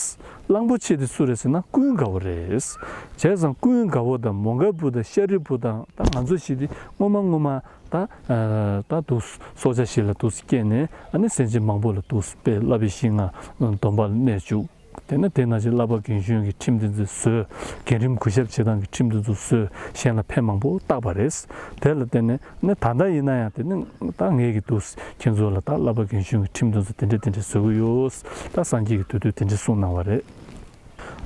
གླང་པོ་ཆེ་དེ་སུ་རེད་ཟེར་ན་ཀུན་དགའ་བོ་རེད། བྱས་ཙང་ཀུན་དགའ་བོ་དང་མོའུ་འགལ་བུ་དང་ཤཱ་རིའི་བུ་དང་ད་ང་ཚོ་བཞི་དེ་སྔོན་མ་སྔོན་མ། ད་ད་དུ་སྲོག་ཆགས་བཞི་ལ་དུ་སྐྱེས་ནས། ཨ་ནི་སེམས་ཅན་མང་པོ་ལ་དུ་དཔེ་བསླབ་པའི་གཞི་ལྔ་སྡོམ་པ་ལ་གནས་བཅུག་དེ་ནས་དེ་ནང་བཞིན་བསླབ་པ་རྒན་གཞོན་གྱི་ཁྲིམས་དེ་ཚོ་བཟོས། རྒན་རིམ་གུས་ཞབས་བྱེད་སྟངས་ཀྱི་ཁྲིམས་དེ་ཚོ་བཟོས། གཞན་ལ་ཕན་མང་པོ་བཏགས་པ་རེད། དེ་ལ་བརྟེན་ནས་ནི་ད་ལྟ་ཡིན་ན་ཡང་དེ་ནི་ད་ངེད་ཀྱི་དུ་ཁྱེད་ཚོ་ལ་ད་བསླབ་པ་རྒན་གཞོན་གྱི་ཁྲིམས་དེ་ཚོ་དེ་འདྲས་དེ་འདྲས་བཟོ་གི་ཡོད། ད་སངས་རྒྱས་ཀྱིས་དུ་དུས་དེ་འདྲས་གསུངས་གནང་བ་རེད།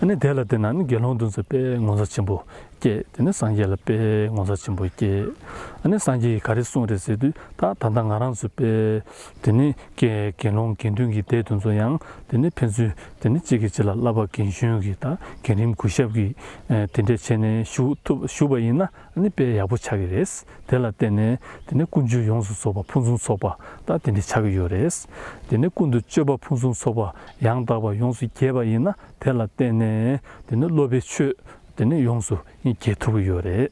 ཨ་ནི་དེ་ལ་བརྟེན་ནས་ཨ་ནི་དགེ་སློང་དེ་ཚོ་དཔེ་ངོ་མཚར་ཆེན་པོ་སྐྱེས། དེ་ནས་སངས་རྒྱས་ལ་དཔེ་ངོ་མཚར་ཆེན་པོ་སྐྱེས། ཨ་ནི་སངས་རྒྱས་ཀྱིས་ག་རེ་གསུངས་རེད་ཟེར་དུས། ད་ད་ལྟ་ང་རང་ཚོ་དཔེ་དེ་ནི་དགེ་དགེ་སློང་དགེ་འདུན་གྱི་སྡེ་དེ་ཚོ་ཡང་དེ་ནི་ཕན་ཚུན་དེ་ནི་གཅིག་གིས་གཅིག་ལ་བསླབ་པ་རྒན་གཞོན་གྱི་ད་རྒན་རིམ་གུས་ཞབས་ཀྱི་ཨ་དེ་འདྲས་བྱས་ནས་བཞུགས་ཐུབ་བཞུགས་པ་ཡིན་ན། ཨ་ནི་དཔེ་ཡག་པོ་ཆགས་ཀྱི་རེད། དེ་ལ་བརྟེན་ནས་དེ་ནི་ཀུན་སྤྱོད་ཡོངས་སུ་རྫོགས་པ་ཕུན་སུམ་ཚོགས་པ་ད་དེ་འདྲ་ཆགས་ཀྱི་ཡོད་རེད། དེ་ནི་ཀུན་ཏུ་སྤྱོད་པ་ཕུན་སུམ་ཚོགས་པ་ཡང་དག་པ་ཡོངས་སུ་རྒྱས་པ་ཡིན་ན། དེ་ལ་བརྟེན་ནས་དེ་ནི་སློབ་པའི་ཆོས་དེ་ནི་ཡོངས་སུ་རྒྱས་ཐུབ་ཀྱི་ཡོད་རེད།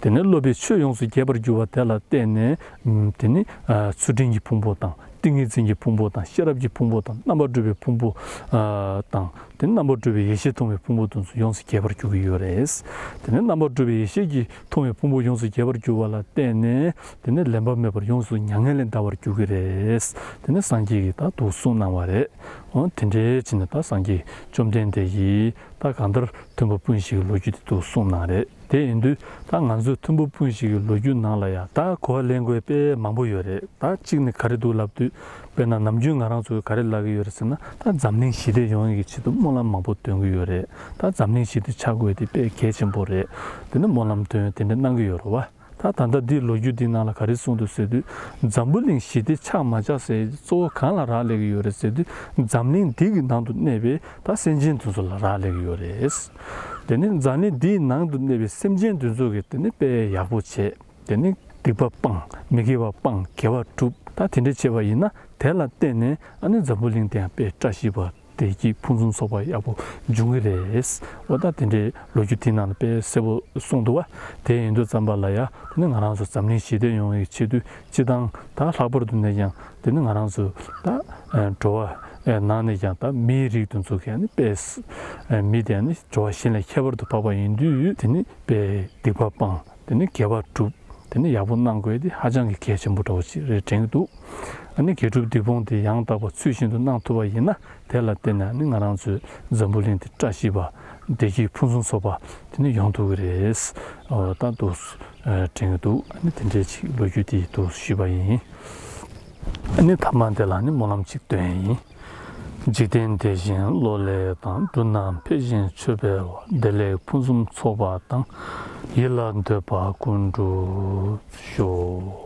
དེ་ནི་སློབ་པའི་ཆོས་ཡོངས་སུ་རྒྱས་པར་གྱུར་པ་དེ་ལ་བརྟེན་ནས་ཨམ་དེ་ནི་ཨ་ཚུལ་ཁྲིམས་ཀྱི་ཕུང་པོ་དང་། ཏིང་ངེ་འཛིན་གྱི་ཕུང་པོ་དང་། ཤེས་རབ་ཀྱི་ཕུང་པོ་དང་། རྣམ་པར་གྲོལ་བའི་ཕུང་པོ་ཨ་དང་། དེ་ནི་རྣམ་པར་གྲོལ་བའི་ཡེ་ཤེས་མཐོང་བའི་ཕུང་པོ་དེ་ཚོ་ཡོངས་སུ་རྒྱས་པར་འགྱུར་གྱི་ཡོད་རེད། དེ་ནི་རྣམ་པར་གྲོལ་བའི་ཡེ་ཤེས་ཀྱི་མཐོང་བའི་ཕུང་པོ་ཡོངས་སུ་རྒྱས་པར་གྱུར་པ་ལ་བརྟེན་ནས། དེ་ནི་ལེན་པ་མེད་པར་ཡོངས་སུ་མྱ་ངན་ལས་འདའ་བར་འགྱུར་གྱི་རེད། དེ་ནི་སངས་རྒྱས་ཀྱིས་ད་འདུག་གསུངས་གནང་བ་རེད། འོ་དེ་འདྲའི་ཕྱིར་ན་ད་སངས་རྒྱས་བཅོམ་ལྡན་འདས་ཀྱིས་ད་གང་ལྟར་མཐུན་པ་སྤུན་བཞི་གི་ལོ་རྒྱུས་དེ་འདུག་གསུངས་གནང་རེད། དེ་ཡིན་དུས་ད་ང་ཚོའི་མཐུན་པ་སྤུན་བཞི་གི་ལོ་རྒྱུས་ནང་ལ་ཡང་ད་གོ་བ་ལེན་དགོས་དཔེ་མང་པོ་ཡོད་རེད། ད་གཅིག་ནི་ག་རེ་འདུག་ལབ་དུས། དཔེར་ན་ནམ་རྒྱུན་ང་རང་ཚོས་ག་རེ་ལབ་ཀྱི་ཡོད་རེད་ཟེར་ན། ད་འཛམ་གླིང་ཞི་བདེ་ཡོང་ཡག་གི་ཆེད་དུ་སྨོན་ལམ་མང་པོ་འདོན་གྱི་ཡོད་རེད། ད་འཛམ་གླིང་ཞི་བདེ་ཆགས་དགོས་དེ་དཔེ་གལ་ཆེན་པོ་རེད། དེ་ནི་སྨོན་ལམ་འདོན་དེ་འདྲ་གནང་གི་ཡོད་རེད་བ། ད་ད་ལྟ་འདིའི་ལོ་རྒྱུས་འདི་ནང་ལ་ག་རེ་གསུངས་འདུག་ཟེར་དུས། འཛམ་བུ་གླིང་ཞི་བདེ་ཆགས་མ་ཆགས་ཟེར་གཙོ་བོ་གང་ལ་རག་ལས་ཀྱི་ཡོད་རེད་ཟེར་དུས། འཛམ་གླིང་འདི་གི་ནང་དུ་གནས་པའི་ད་སེམས་ཅན་དེ་ཚོ་ལ་རག་ལས་ཀྱི་ཡོད་རེད། དེ་ནི་འཛམ་གླིང་འདིའི་ནང་དུ་གནས་པའི་སེམས་ཅན་དེ་ཚོ་གིས་དེ་ནི་དཔེ་ཡག་པོ་བྱས། དེ་ནི་སྡིག་པ་སྤངས། མི་དགེ་བ་སྤངས། དགེ་བ་བསྒྲུབས། ད་དེ་འདྲ་བྱས་པ་ཡིན་ན། དེ་ལ་བརྟེན་ནས་ཨ་ནི་འཛམ་བུ་གླིང་དེ་ཡང་དཔེ་བཀྲ་ཤིས་པ། བདེ་སྐྱིད་ཕུན་སུམ་ཚོགས་པ་ཡག་པོ་འབྱུང་གི་རེད། འོ་ད་དེ་འདྲའི་ལོ་རྒྱུས་དེའི་ནང་ལ་དཔེ་གསལ་པོ་གསུངས་འདུག་བ། དེ་ཡིན་དུས་ཙམ་པ་ལ་ཡ། དེ་ནི་ང་རང་ཚོ་འཛམ་གླིང་ཞི་བདེ་ཡོང་བའི་ཆེད་དུ། སྤྱིར་བཏང་ད་ལྷག་པར་དུ་ནས་ཀྱང་དེ་ནི་ང་རང་ཚོ་ད་ཨ་འགྲོ་བ་ཨ་ནང་ནས་ཀྱང་ད་མིའི་རིགས་དེ་ཚོ་གི་ཨ་ནི་དཔེ་ཨ་མི་དེ་ཨ་ནི་འགྲོ་བ་གཞན་ལས་ཁྱད་པར་དུ་འཕགས་པ་ཡིན་དུས། དེ་ནི་དཔེ་སྡིག་པ་སྤངས། དེ་ནི་དགེ་བ་བསྒྲུབས། དེ་ནི་ཡག་པོ་གནང་དགོས་དེ་ཧ་ཅང་གི་གལ་ཆེན་པོ་འདྲ་བོ་ཞིག་རེད་དྲན་གྱི་འདུག་ཨ་ནི་དགེ་སྒྲུབ་སྡིག་སྤོང་དེ་ཡང་དག་པ་ཚུལ་བཞིན་དུ་གནང་ཐུབ་པ་ཡིན་ན། དེ་ལ་བརྟེན་ནས་ཨ་ནི་ང་རང་ཚོའི་འཛམ་བུ་གླིང་དེ་བཀྲ་ཤིས་པ། བདེ་སྐྱིད་ཕུན་སུམ་ཚོགས་པ་དེ་ནི་ཡོང་ཐུབ་ཀྱི་རེད། ཨོ་ད་འདུག་ཨ་དྲན་གྱི་འདུག་ཨ་ནི་དེ་འདྲའི་ཅིག་ལོ་རྒྱུས་དེ་འདུག་ཞུས་པ་ཡིན། ཨ་ནི་ཐ་མ་དེ་ལ་ནི་སྨོན་ལམ་ཅིག་འདོན་ཡིན། འཇིག་རྟེན་བདེ་ཞིང་བློ་ལེགས་དང་། འབྲུ་རྣམས་འཕེལ་ཞིང་མཆོད་འཕེལ་བ། བདེ་ལེགས་ཕུན་སུམ་ཚོགས་པ་དང་། ཡིད་ལ་འདོད་པ་ཀུན་འགྲུབ་ཤོག།